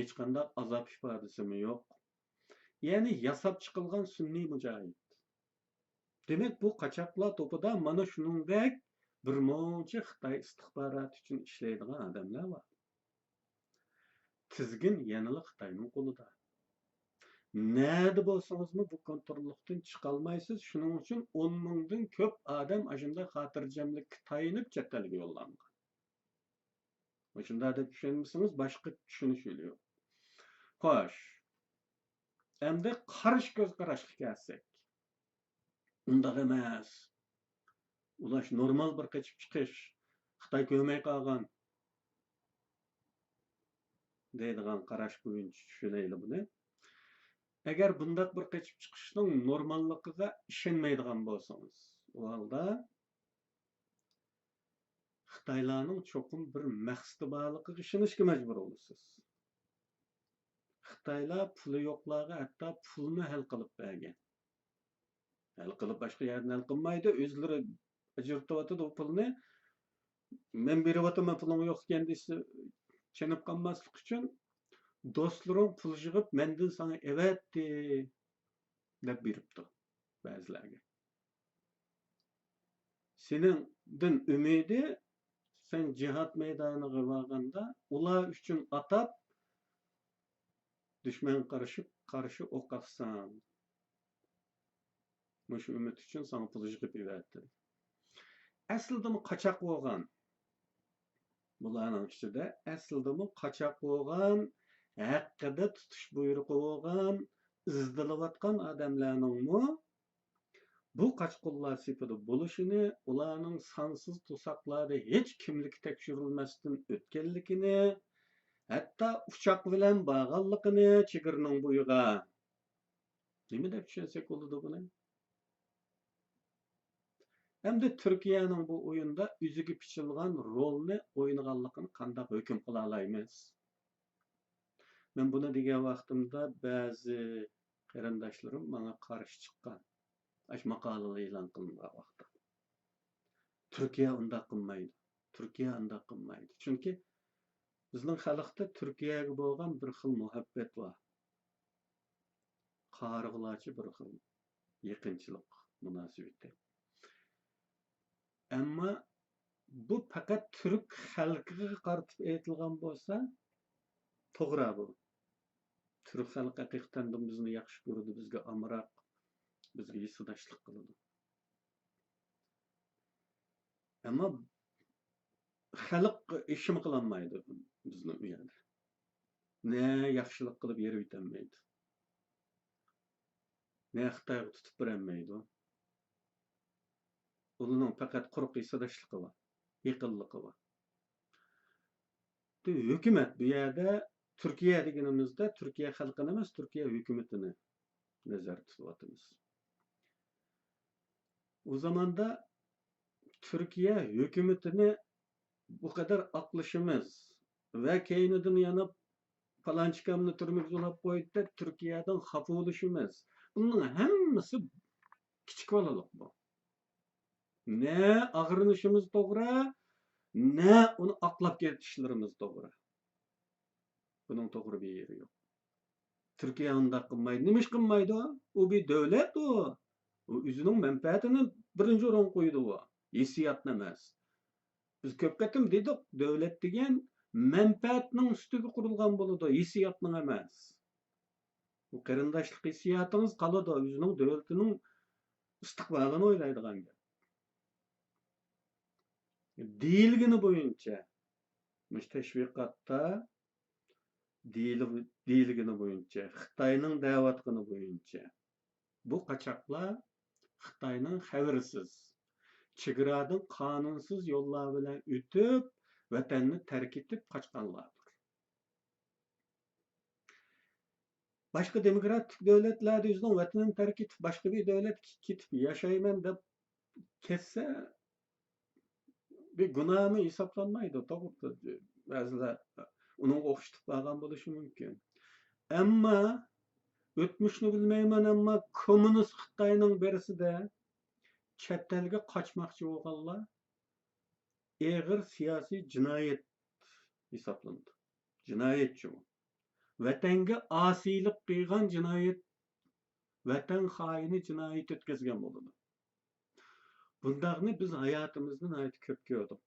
ھېچقانداق ئازاب ئىپادىسىمۇ يوق. يەنى ياساپ چىقىلغان سۈنئىي مۇجاھىد. دېمەك، بۇ قاچاقلار توپىدا مانا شۇنىڭدەك بىر مۇنچە خىتاي ئىستىخباراتى ئۈچۈن ئىشلەيدىغان ئادەملەر بار. تىزگىن يەنىلا خىتاينىڭ قولىدا. نەدە بولسىڭىزمۇ بۇ كونتروللۇقتىن چىقالمايسىز. شۇنىڭ ئۈچۈن ئون مىڭدىن كۆپ ئادەم ئاشۇنداق خاتىرجەملىككە تايىنىپ چەت ئەلگە يوللانغان. مۇشۇنداق دەپ چۈشەنمىسىڭىز، باشقا چۈشىنىش يولى يوق. خوش، ئەمدى قارشى كۆز قاراشقا كەلسەك. ئۇنداق ئەمەس. ئۇلار نورمال بىر قېچىپ چىقىش. خىتاي كۆرمەي قالغان دەيدىغان قاراش بويىچە چۈشىنەيلى بۇنى. ئەگەر بۇنداق بىر قېچىپ چىقىشنىڭ نورماللىقىغا ئىشەنمەيدىغان بولسىڭىز، ئۇ ھالدا خىتايلارنىڭ چوقۇم بىر مەقسىتى بارلىقىغا ئىشىنىشكە مەجبۇر بولىسىز. خىتايلار پۇلى يوقلارغا ھەتتا پۇلنى ھەل قىلىپ بەرگەن. ھەل قىلىپ باشقا يەردىن ھەل قىلمايدۇ، ئۆزلىرى ئاجرىتىۋاتىدۇ ئۇ پۇلنى. مەن بېرىۋاتىمەن، پۇلۇڭ يوق ئىكەن دېسە، چېنىپ قالماسلىق ئۈچۈن دوستلىرىڭ پۇل يىغىپ مەندىن ساڭا ئەۋەتتى دەپ بېرىپتۇ بەزىلەرگە. سېنىڭدىن ئۈمىدى، سەن جىھاد مەيدانىغا بارغاندا ئۇلار ئۈچۈن ئاتاپ دۈشمەنگە قارشى، قارشى ئوق ئاتساڭ. مۇشۇ ئۈمىد ئۈچۈن ساڭا پۇل يىغىپ بېرەتتى. ئەسلىدىمۇ قاچاق بولغان. بۇلارنىڭ ئىچىدە ئەسلىدىمۇ قاچاق بولغان، ھەققىدە تۇتۇش بۇيرۇقى بولغان، ئىزدىلىۋاتقان ئادەملەرنىڭمۇ بۇ قاچقۇنلار سېپىدە بولۇشىنى، ئۇلارنىڭ سانسىز توساقلاردا ھېچ كىملىكى تەكشۈرۈلمەستىن ئۆتكەنلىكىنى، ھەتتا ئۇچاق بىلەن بارغانلىقىنى چېگرىنىڭ بويىغا. نېمە دەپ چۈشەنسەك بولىدۇ بۇنى؟ ئەمدى تۈركىيەنىڭ بۇ ئويۇندا ئۆزىگە پىچىلغان رولنى ئوينىغانلىقىنى قانداق ھۆكۈم قىلالايمىز؟ مەن بۇنى دېگەن ۋاقتىمدا بەزى قېرىنداشلىرىم ماڭا قارشى چىققان. ئاشۇ ماقالىلەر ئېلان قىلىنغان ۋاقىتتا. تۈركىيە ئۇنداق قىلمايدۇ. تۈركىيە ئۇنداق قىلمايدۇ. چۈنكى بىزنىڭ خەلقتە تۈركىيەگە بولغان بىر خىل مۇھەببەت بار. قارىغۇلارچە بىر خىل يېقىنچىلىق مۇناسىۋىتى. ئەمما بۇ پەقەت تۈرك خەلقىگە قارىتىپ ئېيتىلغان بولسا، توغرا بۇ. تۈرك خەلقى ھەقىقەتەن بىزنى ياخشى كۆرىدۇ، بىزگە ئامراق، بىزگە ھېسداشلىق قىلىدۇ. ئەمما خەلق ئىشمۇ قىلالمايدۇ بىزنىڭ ئۇ يەردە. نە ياخشىلىق قىلىپ يېرىۋېتەلمەيدۇ، نە خىتايغا تۇتۇپ بېرەلمەيدۇ. ئۇلارنىڭ پەقەت قۇرۇق ھېسداشلىقى بار، يېقىنلىقى بار. ھۆكۈمەت بۇ يەردە، تۈركىيە دېگىنىمىزدە تۈركىيە خەلقىنى ئەمەس، تۈركىيە ھۆكۈمىتىنى نەزەردە تۇتۇۋاتىمىز. ئۇ زاماندا تۈركىيە ھۆكۈمىتىنى بۇ قەدەر ئاقلىشىمىز ۋە كەينىدىن يەنە پالانچىكامنى تۈرمىگە سولاپ قويدى دەپ تۈركىيەدىن خاپا بولۇشىمىز، بۇنىڭ ھەممىسى كىچىك بالىلىق بۇ. نە ئاغرىنىشىمىز توغرا، نە ئۇنى ئاقلاپ كېتىشلىرىمىز توغرا. بۇنىڭ توغرا بىر يېرى يوق. تۈركىيە ئۇنداق قىلمايدۇ. نېمىش قىلمايدۇ؟ ئۇ بىر دۆلەت ئۇ. ئۇ ئۆزىنىڭ مەنپەئەتىنى بىرىنچى ئورۇنغا قويىدۇ ئۇ. ھېسسىياتنى ئەمەس. بىز كۆپ قېتىم دېدۇق، دۆلەت دېگەن مەنپەئەتنىڭ ئۈستىگە قۇرۇلغان بولىدۇ، ھېسسىياتنىڭ ئەمەس. بۇ قېرىنداشلىق ھېسسىياتىڭىز قالىدۇ، ئۆزىنىڭ دۆلىتىنىڭ ئىستىقبالىنى ئويلايدىغان گەپ. دېيىلگىنى بويىچە، مۇشۇ تەشۋىقاتتا دېيىلىپ-، دېيىلگىنى بويىچە، خىتاينىڭ دەۋاتقىنى بويىچە، بۇ قاچاقلار خىتاينىڭ خەۋىرىسىز، چېگرادىن قانۇنسىز يوللار بىلەن ئۆتۈپ، ۋەتەننى تەرك ئېتىپ قاچقانلاردۇر. باشقا دېموكراتىك دۆلەتلەردە ئۆزىنىڭ ۋەتىنىنى تەرك ئېتىپ، باشقا بىر دۆلەتكە كېتىپ ياشايمەن دەپ كەتسە، بىر گۇناھمۇ ھېسابلانمايدۇ، توغرا. بەزىلەر ئۇنىڭغا ئوخشىتىپ بارغان بولۇشى مۇمكىن. ئەمما ئۆتمۈشنى بىلمەيمەن، ئەمما كوممۇنىست خىتاينىڭ بىرسىدە چەت ئەلگە قاچماقچى بولغانلار ئېغىر سىياسىي جىنايەت ھېسابلىنىدۇ. جىنايەتچى ئۇ. ۋەتەنگە ئاسىيلىق قىلغان جىنايەت، ۋەتەن خائىنى جىنايىتى ئۆتكۈزگەن بولىدۇ. بۇنداقنى بىز ھاياتىمىزدا ناھايىتى كۆپ كۆردۇق.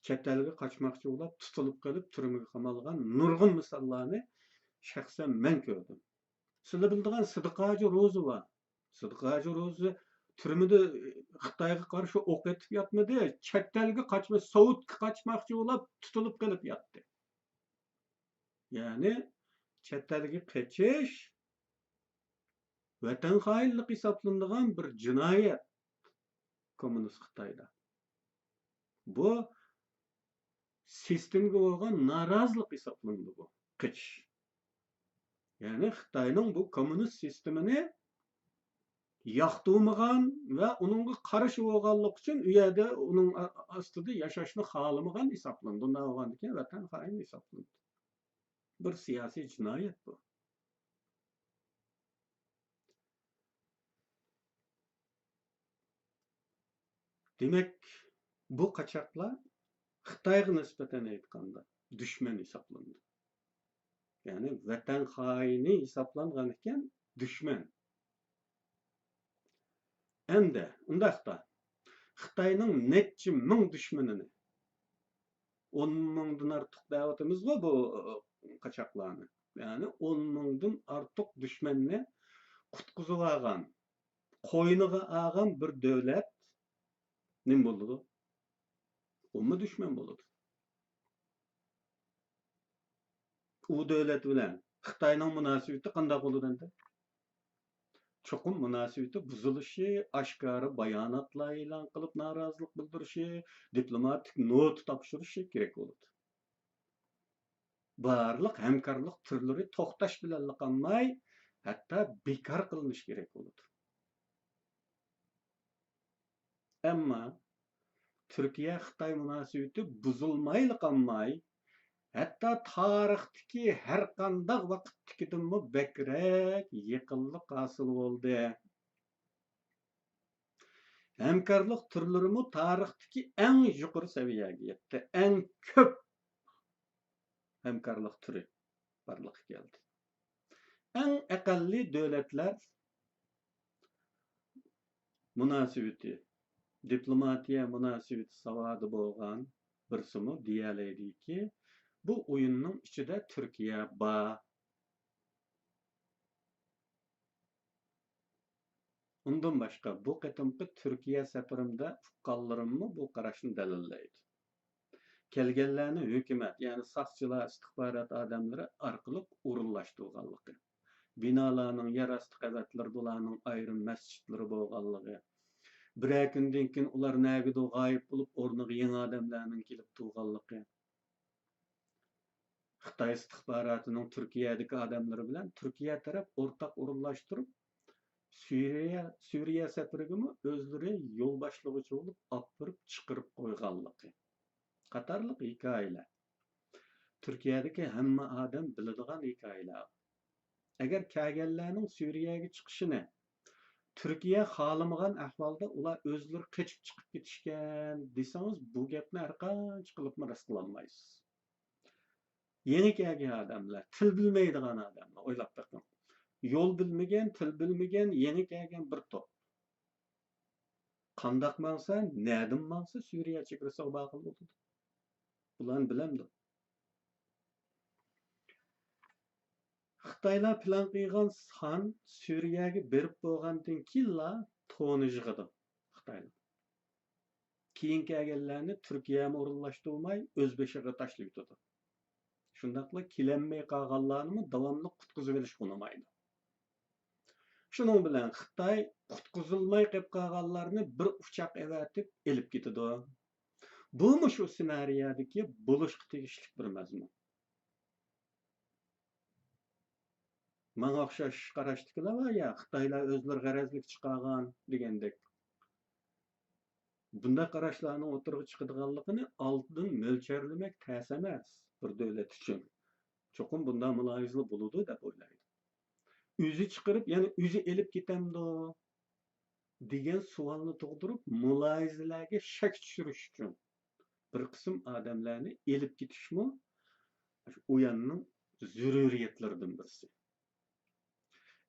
چەت ئەلگە قاچماقچى بولۇپ، تۇتۇلۇپ قېلىپ، تۈرمىگە قامالغان نۇرغۇن مىساللارنى شەخسەن مەن كۆردۈم. سىلەر بىلىدىغان سىدىق ھاجى روزى بار. سىدىق ھاجى روزى تۈرمىدە خىتايغا قارشى ئوق ئېتىپ ياتمىدى، چەت ئەلگە قاچما-، سوۋېتكە قاچماقچى بولۇپ، تۇتۇلۇپ قېلىپ ياتتى. يەنى چەت ئەلگە قېچىش ۋەتەن خائىنلىقى ھېسابلىنىدىغان بىر جىنايەت كوممۇنىست خىتايدا. بۇ سىستېمىگە بولغان نارازىلىق ھېسابلىنىدۇ بۇ قېچىش. يەنى خىتاينىڭ بۇ كوممۇنىست سىستېمىنى ياقتۇرمىغان ۋە ئۇنىڭغا قارشى بولغانلىقى ئۈچۈن ئۇ يەردە ئۇنىڭ ئا-، ئاستىدا ياشاشنى خالىمىغان ھېسابلىنىدۇ. ئۇنداق بولغاندىكىن ۋەتەن خائىنى ھېسابلىنىدۇ. بىر سىياسىي جىنايەت بۇ. دېمەك، بۇ قاچاقلار خىتايغا نىسبەتەن ئېيتقاندا دۈشمەن ھېسابلىنىدۇ. يەنى ۋەتەن خائىنى ھېسابلانغان ئىكەن، دۈشمەن. ئەمدى ئۇنداقتا، خىتاينىڭ نەچچە مىڭ دۈشمىنىنى، ئون مىڭدىن ئارتۇق دەۋاتىمىزغۇ بۇ، ئى، قاچاقلارنى. يەنى ئون مىڭدىن ئارتۇق دۈشمەننى قۇتقۇزۇۋالغان، قوينىغا ئالغان بىر دۆلەت نېمە بولىدۇ؟ ئۇمۇ دۈشمەن بولىدۇ. ئۇ دۆلەت بىلەن خىتاينىڭ مۇناسىۋىتى قانداق بولىدۇ ئەمدى؟ چوقۇم مۇناسىۋىتى بۇزۇلۇشى، ئاشكارا باياناتلار ئېلان قىلىپ نارازىلىق بىلدۈرۈشى، دىپلوماتىك نوتا تاپشۇرۇشى كېرەك بولىدۇ. بارلىق ھەمكارلىق تۈرلىرى توختاش بىلەنلا قالماي، ھەتتا بىكار قىلىنىشى كېرەك بولىدۇ. ئەمما تۈركىيە-خىتاي مۇناسىۋىتى بۇزۇلمايلا قالماي، ھەتتا تارىختىكى ھەرقانداق ۋاقىتتىكىدىنمۇ بەكرەك يېقىنلىق ھاسىل بولدى. ھەمكارلىق تۈرلىرىمۇ تارىختىكى ئەڭ يۇقىرى سەۋىيەگە يەتتى. ئەڭ كۆپ ھەمكارلىق تۈرى بارلىققا كەلدى. ئەڭ ئەقەللىي دۆلەتلەر مۇناسىۋىتى، دىپلوماتىيە مۇناسىۋىتى ساۋادى بولغان بىرسىمۇ دېيەلەيدىكى، بۇ ئويۇننىڭ ئىچىدە تۈركىيە بار. ئۇندىن باشقا، بۇ قېتىمقى تۈركىيە سەپىرىمدە ئۇققانلىرىممۇ بۇ قاراشنى دەلىللەيدۇ. كەلگەنلەرنى ھۆكۈمەت، يەنى ساقچىلار، ئىستىخبارات ئادەملىرى ئارقىلىق ئورۇنلاشتۇرغانلىقى، بىنالارنىڭ يەر ئاستى قەۋەتلىرىدە ئۇلارنىڭ ئايرىم مەسچىتلىرى بولغانلىقى، بىرەر كۈندىن كېيىن ئۇلار نەگىدۇر غايىب بولۇپ، ئورنىغا يېڭى ئادەملەرنىڭ كېلىپ تۇرغانلىقى، خىتاي ئىستىخباراتىنىڭ تۈركىيەدىكى ئادەملىرى بىلەن تۈركىيە تەرەپ ئورتاق ئورۇنلاشتۇرۇپ، سۈرىيە، سۈرىيە سەپىرىگىمۇ ئۆزلىرى يول باشلىغۇچى بولۇپ ئاپىرىپ چىقىرىپ قويغانلىقى قاتارلىق ھېكايىلەر. تۈركىيەدىكى ھەممە ئادەم بىلىدىغان ھېكايىلەر. ئەگەر كەلگەنلەرنىڭ سۈرىيەگە چىقىشىنى تۈركىيە خالىمىغان ئەھۋالدا ئۇلار ئۆزلىرى قېچىپ چىقىپ كېتىشكەن دېسىڭىز، بۇ گەپنى ھەرقانچە قىلىپمۇ راست قىلالمايسىز. يېڭى كەلگەن ئادەملەر، تىل بىلمەيدىغان ئادەملەر، ئويلاپ بېقىڭ. يول بىلمىگەن، تىل بىلمىگەن، يېڭى كەلگەن بىر توپ. قانداق ماڭسا، نەدىن ماڭسا، سۈرىيە چېگرىسىغا بارغىلى بولىدۇ. بۇلارنى بىلەمدۇ؟ خىتايلار پىلان قىلغان سان سۈرىيەگە بېرىپ بولغاندىن كېيىنلا تونۇشىغىدۇ خىتايلار. كېيىن كەلگەنلەرنى تۈركىيەمۇ ئورۇنلاشتۇرماي، ئۆز بېشىغا تاشلىۋېتىدۇ. شۇنداقلا كېلەلمەي قالغانلارنىمۇ داۋاملىق قۇتقۇزۇۋېلىشقا ئۇنىمايدۇ. شۇنىڭ بىلەن خىتاي قۇتقۇزۇلماي قېلىپ قالغانلارنى بىر ئۇچاق ئەۋەتىپ ئېلىپ كېتىدۇ. بۇمۇ شۇ سېنارىيەدىكى بولۇشقا تېگىشلىك بىر مەزمۇن. ماڭا ئوخشاش قاراشتىكىلەر بار يا، خىتايلار ئۆزلىرى غەرەزلىك چىقارغان دېگەندەك. بۇنداق قاراشلارنىڭ ئوتتۇرىغا چىقىدىغانلىقىنى ئالدىن مۆلچەرلىمەك تەس ئەمەس بىر دۆلەت ئۈچۈن. چوقۇم بۇنداق مۇلاھىزىلەر بولىدۇ دەپ ئويلايدۇ. ئۆزى چىقىرىپ، يەنە ئۆزى ئېلىپ كېتەمدۇ دېگەن سوئالنى تۇغدۇرۇپ، مۇلاھىزىلەرگە شەك چۈشۈرۈش ئۈچۈن بىر قىسىم ئادەملەرنى ئېلىپ كېتىشمۇ ئۇياننىڭ زۆرۈرىيەتلىرىدىن بىرسى.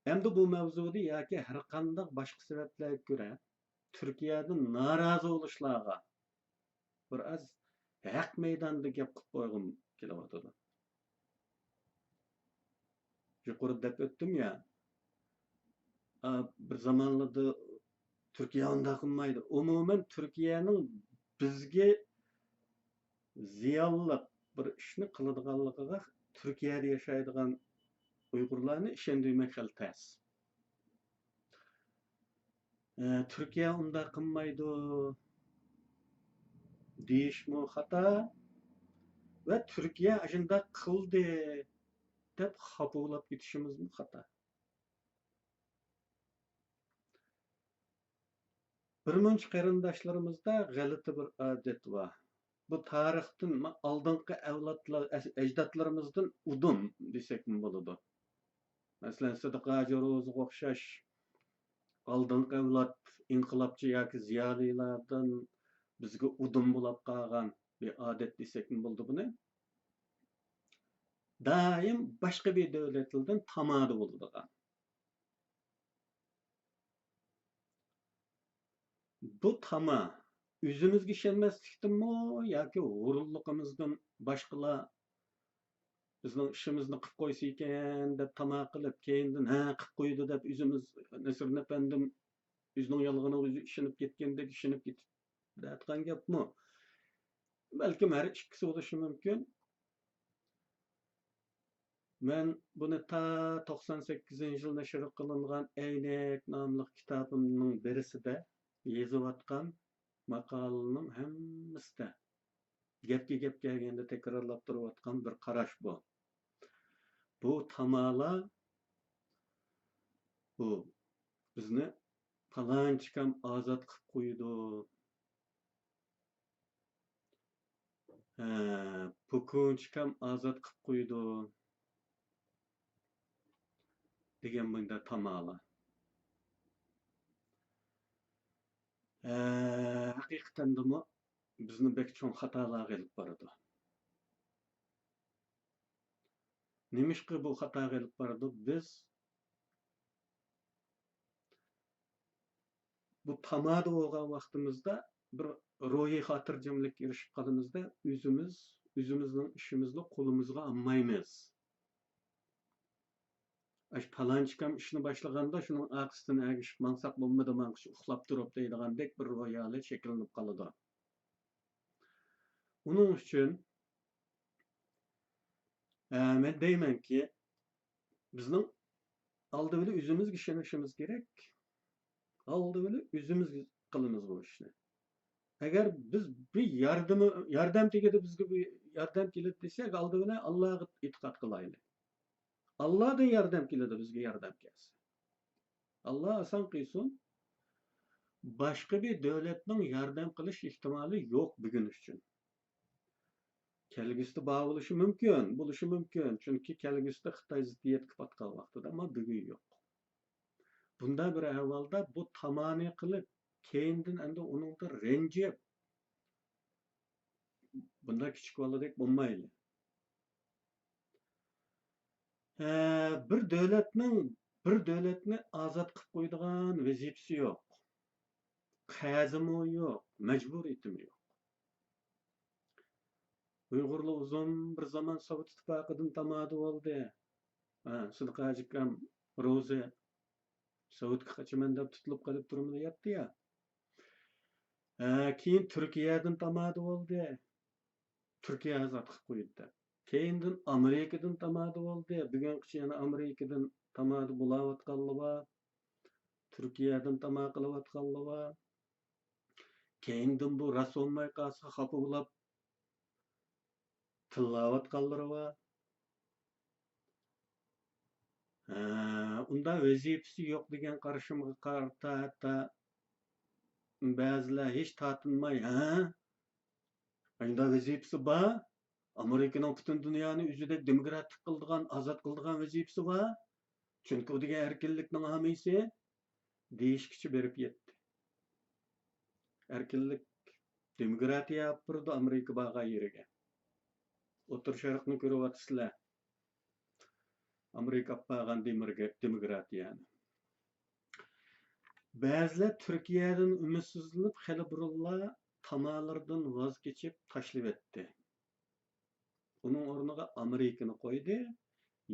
ئەمدى بۇ مەۋزۇدا ياكى ھەرقانداق باشقا سەۋەبلەرگە كۆرە تۈركىيەدىن نارازى بولۇشلارغا بىر ئاز ھەق مەيدانىدا گەپ قىلىپ قويغۇم كېلىۋاتىدۇ. يۇقىرىدا دەپ ئۆتتۈم يا، ئا، بىر زامانلاردا تۈركىيە ئۇنداق قىلمايدۇ. ئومۇمەن، تۈركىيەنىڭ بىزگە زىيانلىق بىر ئىشنى قىلىدىغانلىقىغا تۈركىيەدە ياشايدىغان ئۇيغۇرلارنى ئىشەندۈرمەك خېلى تەس. ئە، تۈركىيە ئۇنداق قىلمايدۇ دېيىشمۇ خاتا ۋە تۈركىيە ئاشۇنداق قىلدى دەپ خاپا بولاپ كېتىشىمىزمۇ خاتا. بىر مۇنچە قېرىنداشلىرىمىزدا غەلىتە بىر ئادەت بار. بۇ تارىختىن، ما-، ئالدىنقى ئەۋلادلار، ئەس-، ئەجدادلىرىمىزدىن ئۇدۇم دېسەكمۇ بولىدۇ. مەسىلەن، سىدىق ھاجى روزىغا ئوخشاش ئالدىنقى ئەۋلاد ئىنقىلابچى ياكى زىيالىيلاردىن بىزگە ئۇدۇم بولاپ قالغان بىر ئادەت دېسەكمۇ بولىدۇ بۇنى. دائىم باشقا بىر دۆلەتلەردىن تامادا بولىدىغان. بۇ تاما ئۆزىمىزگە ئىشەنمەسلىكتىنمۇ ياكى ھۇرۇنلۇقىمىزدىن باشقىلار بىزنىڭ ئىشىمىزنى قىپ قويسا ئىكەن دەپ تاما قىلىپ، كەينىدىن ھە، قىپ قويىدۇ دەپ ئۆزىمىز نەسرىدىن ئەپەندىم ئۆزىنىڭ يالغىنىغا ئۆزى ئىشىنىپ كەتكەندەك ئىشىنىپ كېتىپ دەيدىغان گەپمۇ؟ بەلكىم ھەر ئىككىسى بولۇشى مۇمكىن. مەن بۇنى تا توقسان سەككىزىنچى يىل نەشر قىلىنغان ئەينەك ناملىق كىتابىمنىڭ بىرسىدە يېزىۋاتقان ماقالىنىڭ ھەممىسىدە، گەپكە گەپ كەلگەندە تەكرارلاپ تۇرۇۋاتقان بىر قاراش بۇ. بۇ تامالار، بۇ بىزنى پالانچىكام ئازاد قىلىپ قويىدۇ، ھە، پوكۇنچىكام ئازاد قىلىپ قويىدۇ دېگەن مۇنداق تامالار. ھە، ھەقىقەتەندىمۇ بىزنى بەك چوڭ خاتالارغا ئېلىپ بارىدۇ. نېمىشقا بۇ خاتاغا ئېلىپ بارىدۇ؟ بىز بۇ تامادا بولغان ۋاقتىمىزدا بىر روھىي خاتىرجەملىككە ئېرىشىپ قالىمىزدا، ئۆزىمىز، ئۆزىمىزنىڭ ئىشىمىزنى قولىمىزغا ئالمايمىز. ئاشۇ پالانچىكام ئىشنى باشلىغاندا، شۇنىڭ ئارقىسىدىن ئەگىشىپ ماڭساق بولمىدى، ماڭقۇچە ئۇخلاپ تۇرۇپ دەيدىغاندەك بىر روھىي ھالەت شەكىللىنىپ قالىدۇ. ئۇنىڭ ئۈچۈن، ئە، مەن دەيمەنكى، بىزنىڭ ئالدى بىلەن ئۆزىمىزگە ئىشىنىشىمىز كېرەك. ئالدى بىلەن ئۆزىمىز قىلىمىز بۇ ئىشنى. ئەگەر بىز بىر ياردىمى، ياردەم تېگىدى، بىزگە بىر ياردەم كېلىدۇ دېسەك، ئالدى بىلەن ئاللاغا ئېتىقاد قىلايلى. ئاللادىن ياردەم كېلىدۇ، بىزگە ياردەم كەلسە. ئاللا ئاسان قىلسۇن. باشقا بىر دۆلەتنىڭ ياردەم قىلىش ئېھتىمالى يوق بۈگۈن ئۈچۈن. كەلگۈسىدە بار بولۇشى مۇمكىن، بولۇشى مۇمكىن. چۈنكى كەلگۈسىدە خىتاي زىددىيەتكە پاتقان ۋاقتىدا، ئەمما بۈگۈن يوق. بۇنداق بىر ئەھۋالدا بۇ تامانى قىلىپ، كەينىدىن ئەمدى ئۇنىڭدىن رەنجىپ، بۇنداق كىچىك بالىدەك بولمايلى. ھە، بىر دۆلەتنىڭ، بىر دۆلەتنى ئازاد قىلىپ قويىدىغان ۋەزىپىسى يوق. قەرزىمۇ يوق، مەجبۇرىيىتىمۇ يوق. ئۇيغۇرلار ئۇزۇن بىر زامان سوۋېت ئىتتىپاقىدىن تامادە بولدى. ھە، سىدىق ھاجى ئاكام روزى سوۋېتكا قاچىمەن دەپ تۇتۇلۇپ قېلىپ تۈرمىدە ياتتى يا. ھە، كېيىن تۈركىيەدىن تامادە بولدى. تۈركىيە ئازاد قىلىپ قويدى دەپ. كەينىدىن ئامېرىكىدىن تامادە بولدى. بۈگۈنگىچە يەنە ئامېرىكىدىن تامادە بولاۋاتقانلار بار. تۈركىيەدىن تامادە قىلىۋاتقانلار بار. كەينىدىن بۇ راست بولماي قالسا خاپا بولاپ تىللاۋاتقانلىرى بار. ھە، ئۇنداق ۋەزىپىسى يوق دېگەن قارىشىمغا قارىتا ھەتتا بەزىلەر ھېچ تارتىنماي، ھە؟ ئاشۇنداق ۋەزىپىسى بار. ئامېرىكىنىڭ پۈتۈن دۇنيانى ئۆزىدەك دېموكراتىك قىلىدىغان، ئازاد قىلىدىغان ۋەزىپىسى بار. چۈنكى ئۇ دېگەن ئەركىنلىكنىڭ ھامىيسى دېيىشكىچە بېرىپ يەتتى. ئەركىنلىك، دېموكراتىيە ئاپىرىدۇ ئامېرىكا بارغان يېرىگە. ئوتتۇرا شەرقنى كۆرۈۋاتىسىلەر. ئامېرىكا ئاپارغان دېموكراتىيەنى. بەزىلەر تۈركىيەدىن ئۈمىدسىزلىنىپ، خېلى بۇرۇنلا تامالىرىدىن ۋاز كېچىپ تاشلىۋەتتى. ئۇنىڭ ئورنىغا ئامېرىكىنى قويدى.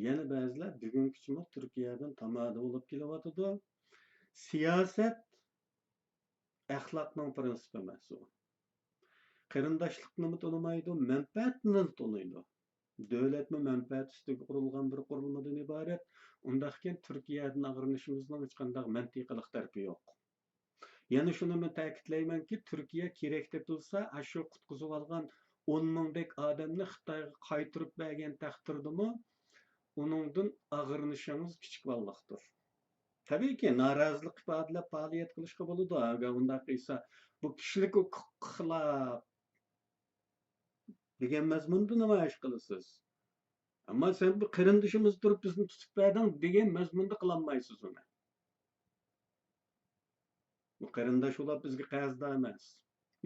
يەنە بەزىلەر بۈگۈنگىچىمۇ تۈركىيەدىن تامادە بولۇپ كېلىۋاتىدۇ. سىياسەت ئەخلاقنىڭ پىرىنسىپى ئەمەس ئۇ. قېرىنداشلىقنىمۇ تونۇمايدۇ، مەنپەئەتنىلا تونۇيدۇ. دۆلەتمۇ مەنپەئەت ئۈستىگە قۇرۇلغان بىر قۇرۇلمىدىن ئىبارەت. ئۇنداقكەن تۈركىيەدىن ئاغرىنىشىمىزنىڭ ھېچقانداق مەنتىقىلىق تەرىپى يوق. يەنە شۇنىمۇ تەكىتلەيمەنكى، تۈركىيە كېرەك تېپىلسا، ئاشۇ قۇتقۇزۇۋالغان ئون مىڭدەك ئادەمنى خىتايغا قايتۇرۇپ بەرگەن تەقدىردىمۇ، ئۇنىڭدىن ئاغرىنىشىڭىز كىچىك بالىلىقتۇر. تەبىئىيكى، نارازىلىق ئىپادىلەپ پائالىيەت قىلىشقا بولىدۇ. ئەگەر ئۇنداق قىلسا، بۇ كىشىلىك ھوقۇققا خىلاپ دېگەن مەزمۇندا نامايىش قىلىسىز. ئەمما سەن بۇ قېرىندىشىمىز تۇرۇپ بىزنى تۇتۇپ بەردىڭ دېگەن مەزمۇندا قىلالمايسىز ئۇنى. بۇ قېرىنداش ئۇلار بىزگە قەرزدار ئەمەس.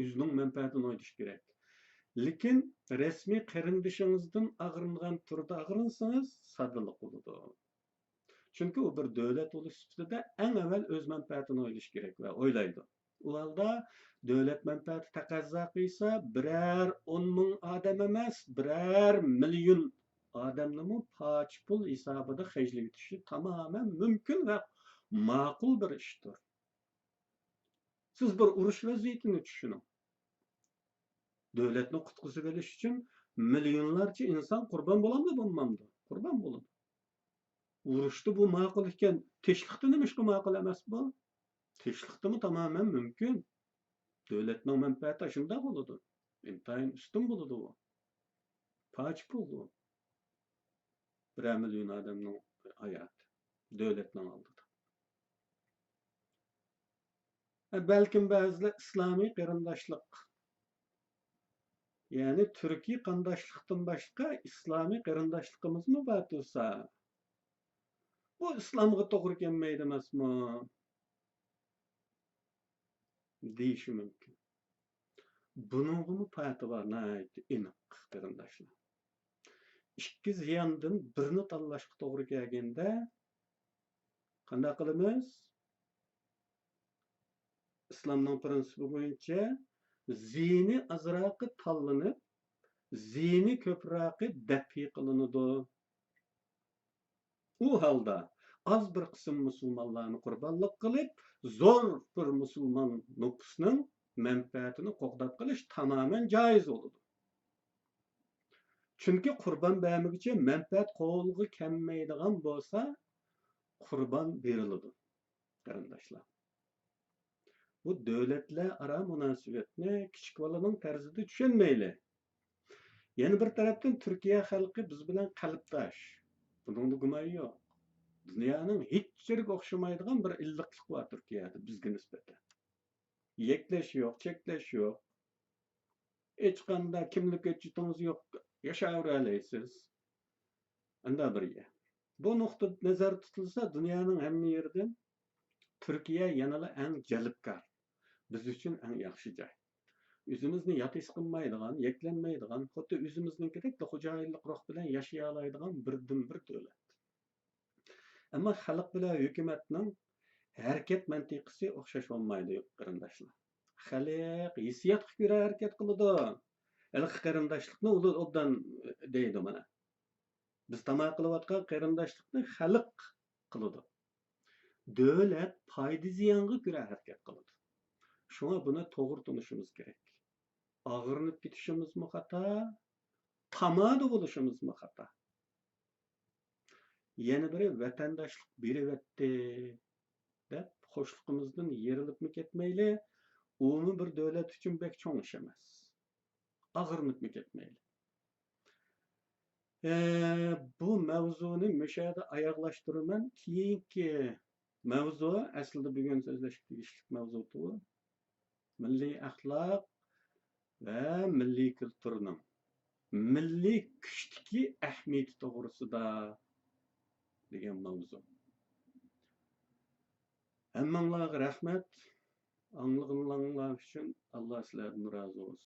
ئۆزىنىڭ مەنپەئەتىنى ئويلىشى كېرەك. لېكىن رەسمىي قېرىندىشىڭىزدىن ئاغرىنغان تۈردە ئاغرىنسىڭىز، ساددىلىق بولىدۇ. چۈنكى ئۇ بىر دۆلەت بولۇش سۈپىتىدە ئەڭ ئەۋۋەل ئۆز مەنپەئەتىنى ئويلىشى كېرەك ۋە ئويلايدۇ. ئۇ ھالدا دۆلەت مەنپەئەتى تەقەززا قىلسا، بىرەر ئون مىڭ ئادەم ئەمەس، بىرەر مىليون ئادەمنىمۇ پاچە پۇل ھېسابىدا خەجلىۋېتىشى تامامەن مۇمكىن ۋە ماقۇل بىر ئىشتۇر. سىز بىر ئۇرۇش ۋەزىيىتىنى چۈشىنىڭ. دۆلەتنى قۇتقۇزۇۋېلىش ئۈچۈن مىليونلارچە ئىنسان قۇربان بولامدۇ، بولمامدۇ؟ قۇربان بولىدۇ. ئۇرۇشتا بۇ ماقۇل ئىكەن، تىنچلىقتا نېمىشقا ماقۇل ئەمەس بۇ؟ تىنچلىقتىمۇ تامامەن مۇمكىن. دۆلەتنىڭ مەنپەئەتى ئاشۇنداق بولىدۇ. ئىنتايىن ئۈستۈن بولىدۇ ئۇ. پاچ پۇل ئۇ. بىرەر مىليون ئادەمنىڭ ھاياتى دۆلەتنىڭ ئالدىدا. بەلكىم بەزىلەر ئىسلامىي قېرىنداشلىق، يەنى تۈركىي قانداشلىقتىن باشقا ئىسلامىي قېرىنداشلىقىمىزمۇ بار تۇرسا، بۇ ئىسلامغا توغرا كەلمەيدۇ ئەمەسمۇ؟ دېيىشى مۇمكىن. بۇنىڭغىمۇ پەتىۋا ناھايىتى ئېنىق، قېرىنداشلار. ئىككى زىياندىن بىرنى تاللاشقا توغرا كەلگەندە، قانداق قىلىمىز؟ ئىسلامنىڭ پىرىنسىپى بويىچە زىيىنى ئازراقى تاللىنىپ، زىيىنى كۆپرەكى دەپئى قىلىنىدۇ. ئۇ ھالدا ئاز بىر قىسىم مۇسۇلمانلارنى قۇربانلىق قىلىپ، زور بىر مۇسۇلمان نوپۇسنىڭ مەنپەئەتىنى قوغداپ قېلىش تامامەن جائىز بولىدۇ. چۈنكى قۇربان بەرمىگۈچى مەنپەئەت قولغا كەلمەيدىغان بولسا، قۇربان بېرىلىدۇ، قېرىنداشلار. بۇ دۆلەتلەر ئارا مۇناسىۋەتنى كىچىك بالىنىڭ تەرزىدە چۈشەنمەيلى. يەنە بىر تەرەپتىن، تۈركىيە خەلقى بىز بىلەن قەلبداش. بۇنىڭدا گۇمان يوق. دۇنيانىڭ ھېچ يېرىگە ئوخشىمايدىغان بىر ئىللىقلىق بار تۈركىيەدە بىزگە نىسبەتەن. يەكلەش يوق، چەكلەش يوق. ھېچقانداق كىملىك ھۆججىتىڭىز يوق، ياشاۋېرەلەيسىز. ئەندى بىر يەر. بۇ نۇقتىدا نەزەر تۇتۇلسا، دۇنيانىڭ ھەممە يېرىدىن تۈركىيە يەنىلا ئەڭ جەلپكار، بىز ئۈچۈن ئەڭ ياخشى جاي. ئۆزىمىزنى يات ھېس قىلمايدىغان، يەكلەنمەيدىغان، خۇددى ئۆزىمىزنىڭكىدەكلا خوجايىنلىق روھ بىلەن ياشىيالايدىغان بىردىنبىر دۆلەت. ئەمما خەلق بىلەن ھۆكۈمەتنىڭ ھەرىكەت مەنتىقىسى ئوخشاش بولمايدۇ، قېرىنداشلار. خەلق ھېسسىياتقا كۆرە ھەرىكەت قىلىدۇ. ھېلىقى قېرىنداشلىقنى ئۇلار ئوبدان دەيدۇ مانا. بىز تاماق قىلىۋاتقان قېرىنداشلىقنى خەلق قىلىدۇ. دۆلەت پايدا زىيانغا كۆرە ھەرىكەت قىلىدۇ. شۇڭا بۇنى توغرا تونۇشىمىز كېرەك. ئاغرىنىپ كېتىشىمىزمۇ خاتا، تامادا بولۇشىمىزمۇ خاتا. يەنە بىرى، ۋەتەنداشلىق بېرىۋەتتى دەپ خوشلۇقىمىزدىن يېرىلىپمۇ كەتمەيلى، ئۇمۇ بىر دۆلەت ئۈچۈن بەك چوڭ ئىش ئەمەس. ئاغرىنىپمۇ كەتمەيلى. ئە، بۇ مەۋزۇنى مۇشۇ يەردە ئاياغلاشتۇرىمەن. كېيىنكى مەۋزۇ، ئەسلىدە بۈگۈن سۆزلەشكە تېگىشلىك مەۋزۇ بۇ. مىللىي ئەخلاق ۋە مىللىي كۈلتۈرنىڭ مىللىي كۈچتىكى ئەھمىيىتى توغرىسىدا دېگەن ماۋزۇ. ھەممىڭلارغا رەھمەت. ئاڭلىغىنىڭلار ئۈچۈن ئاللا سىلەردىن رازى بولسۇن.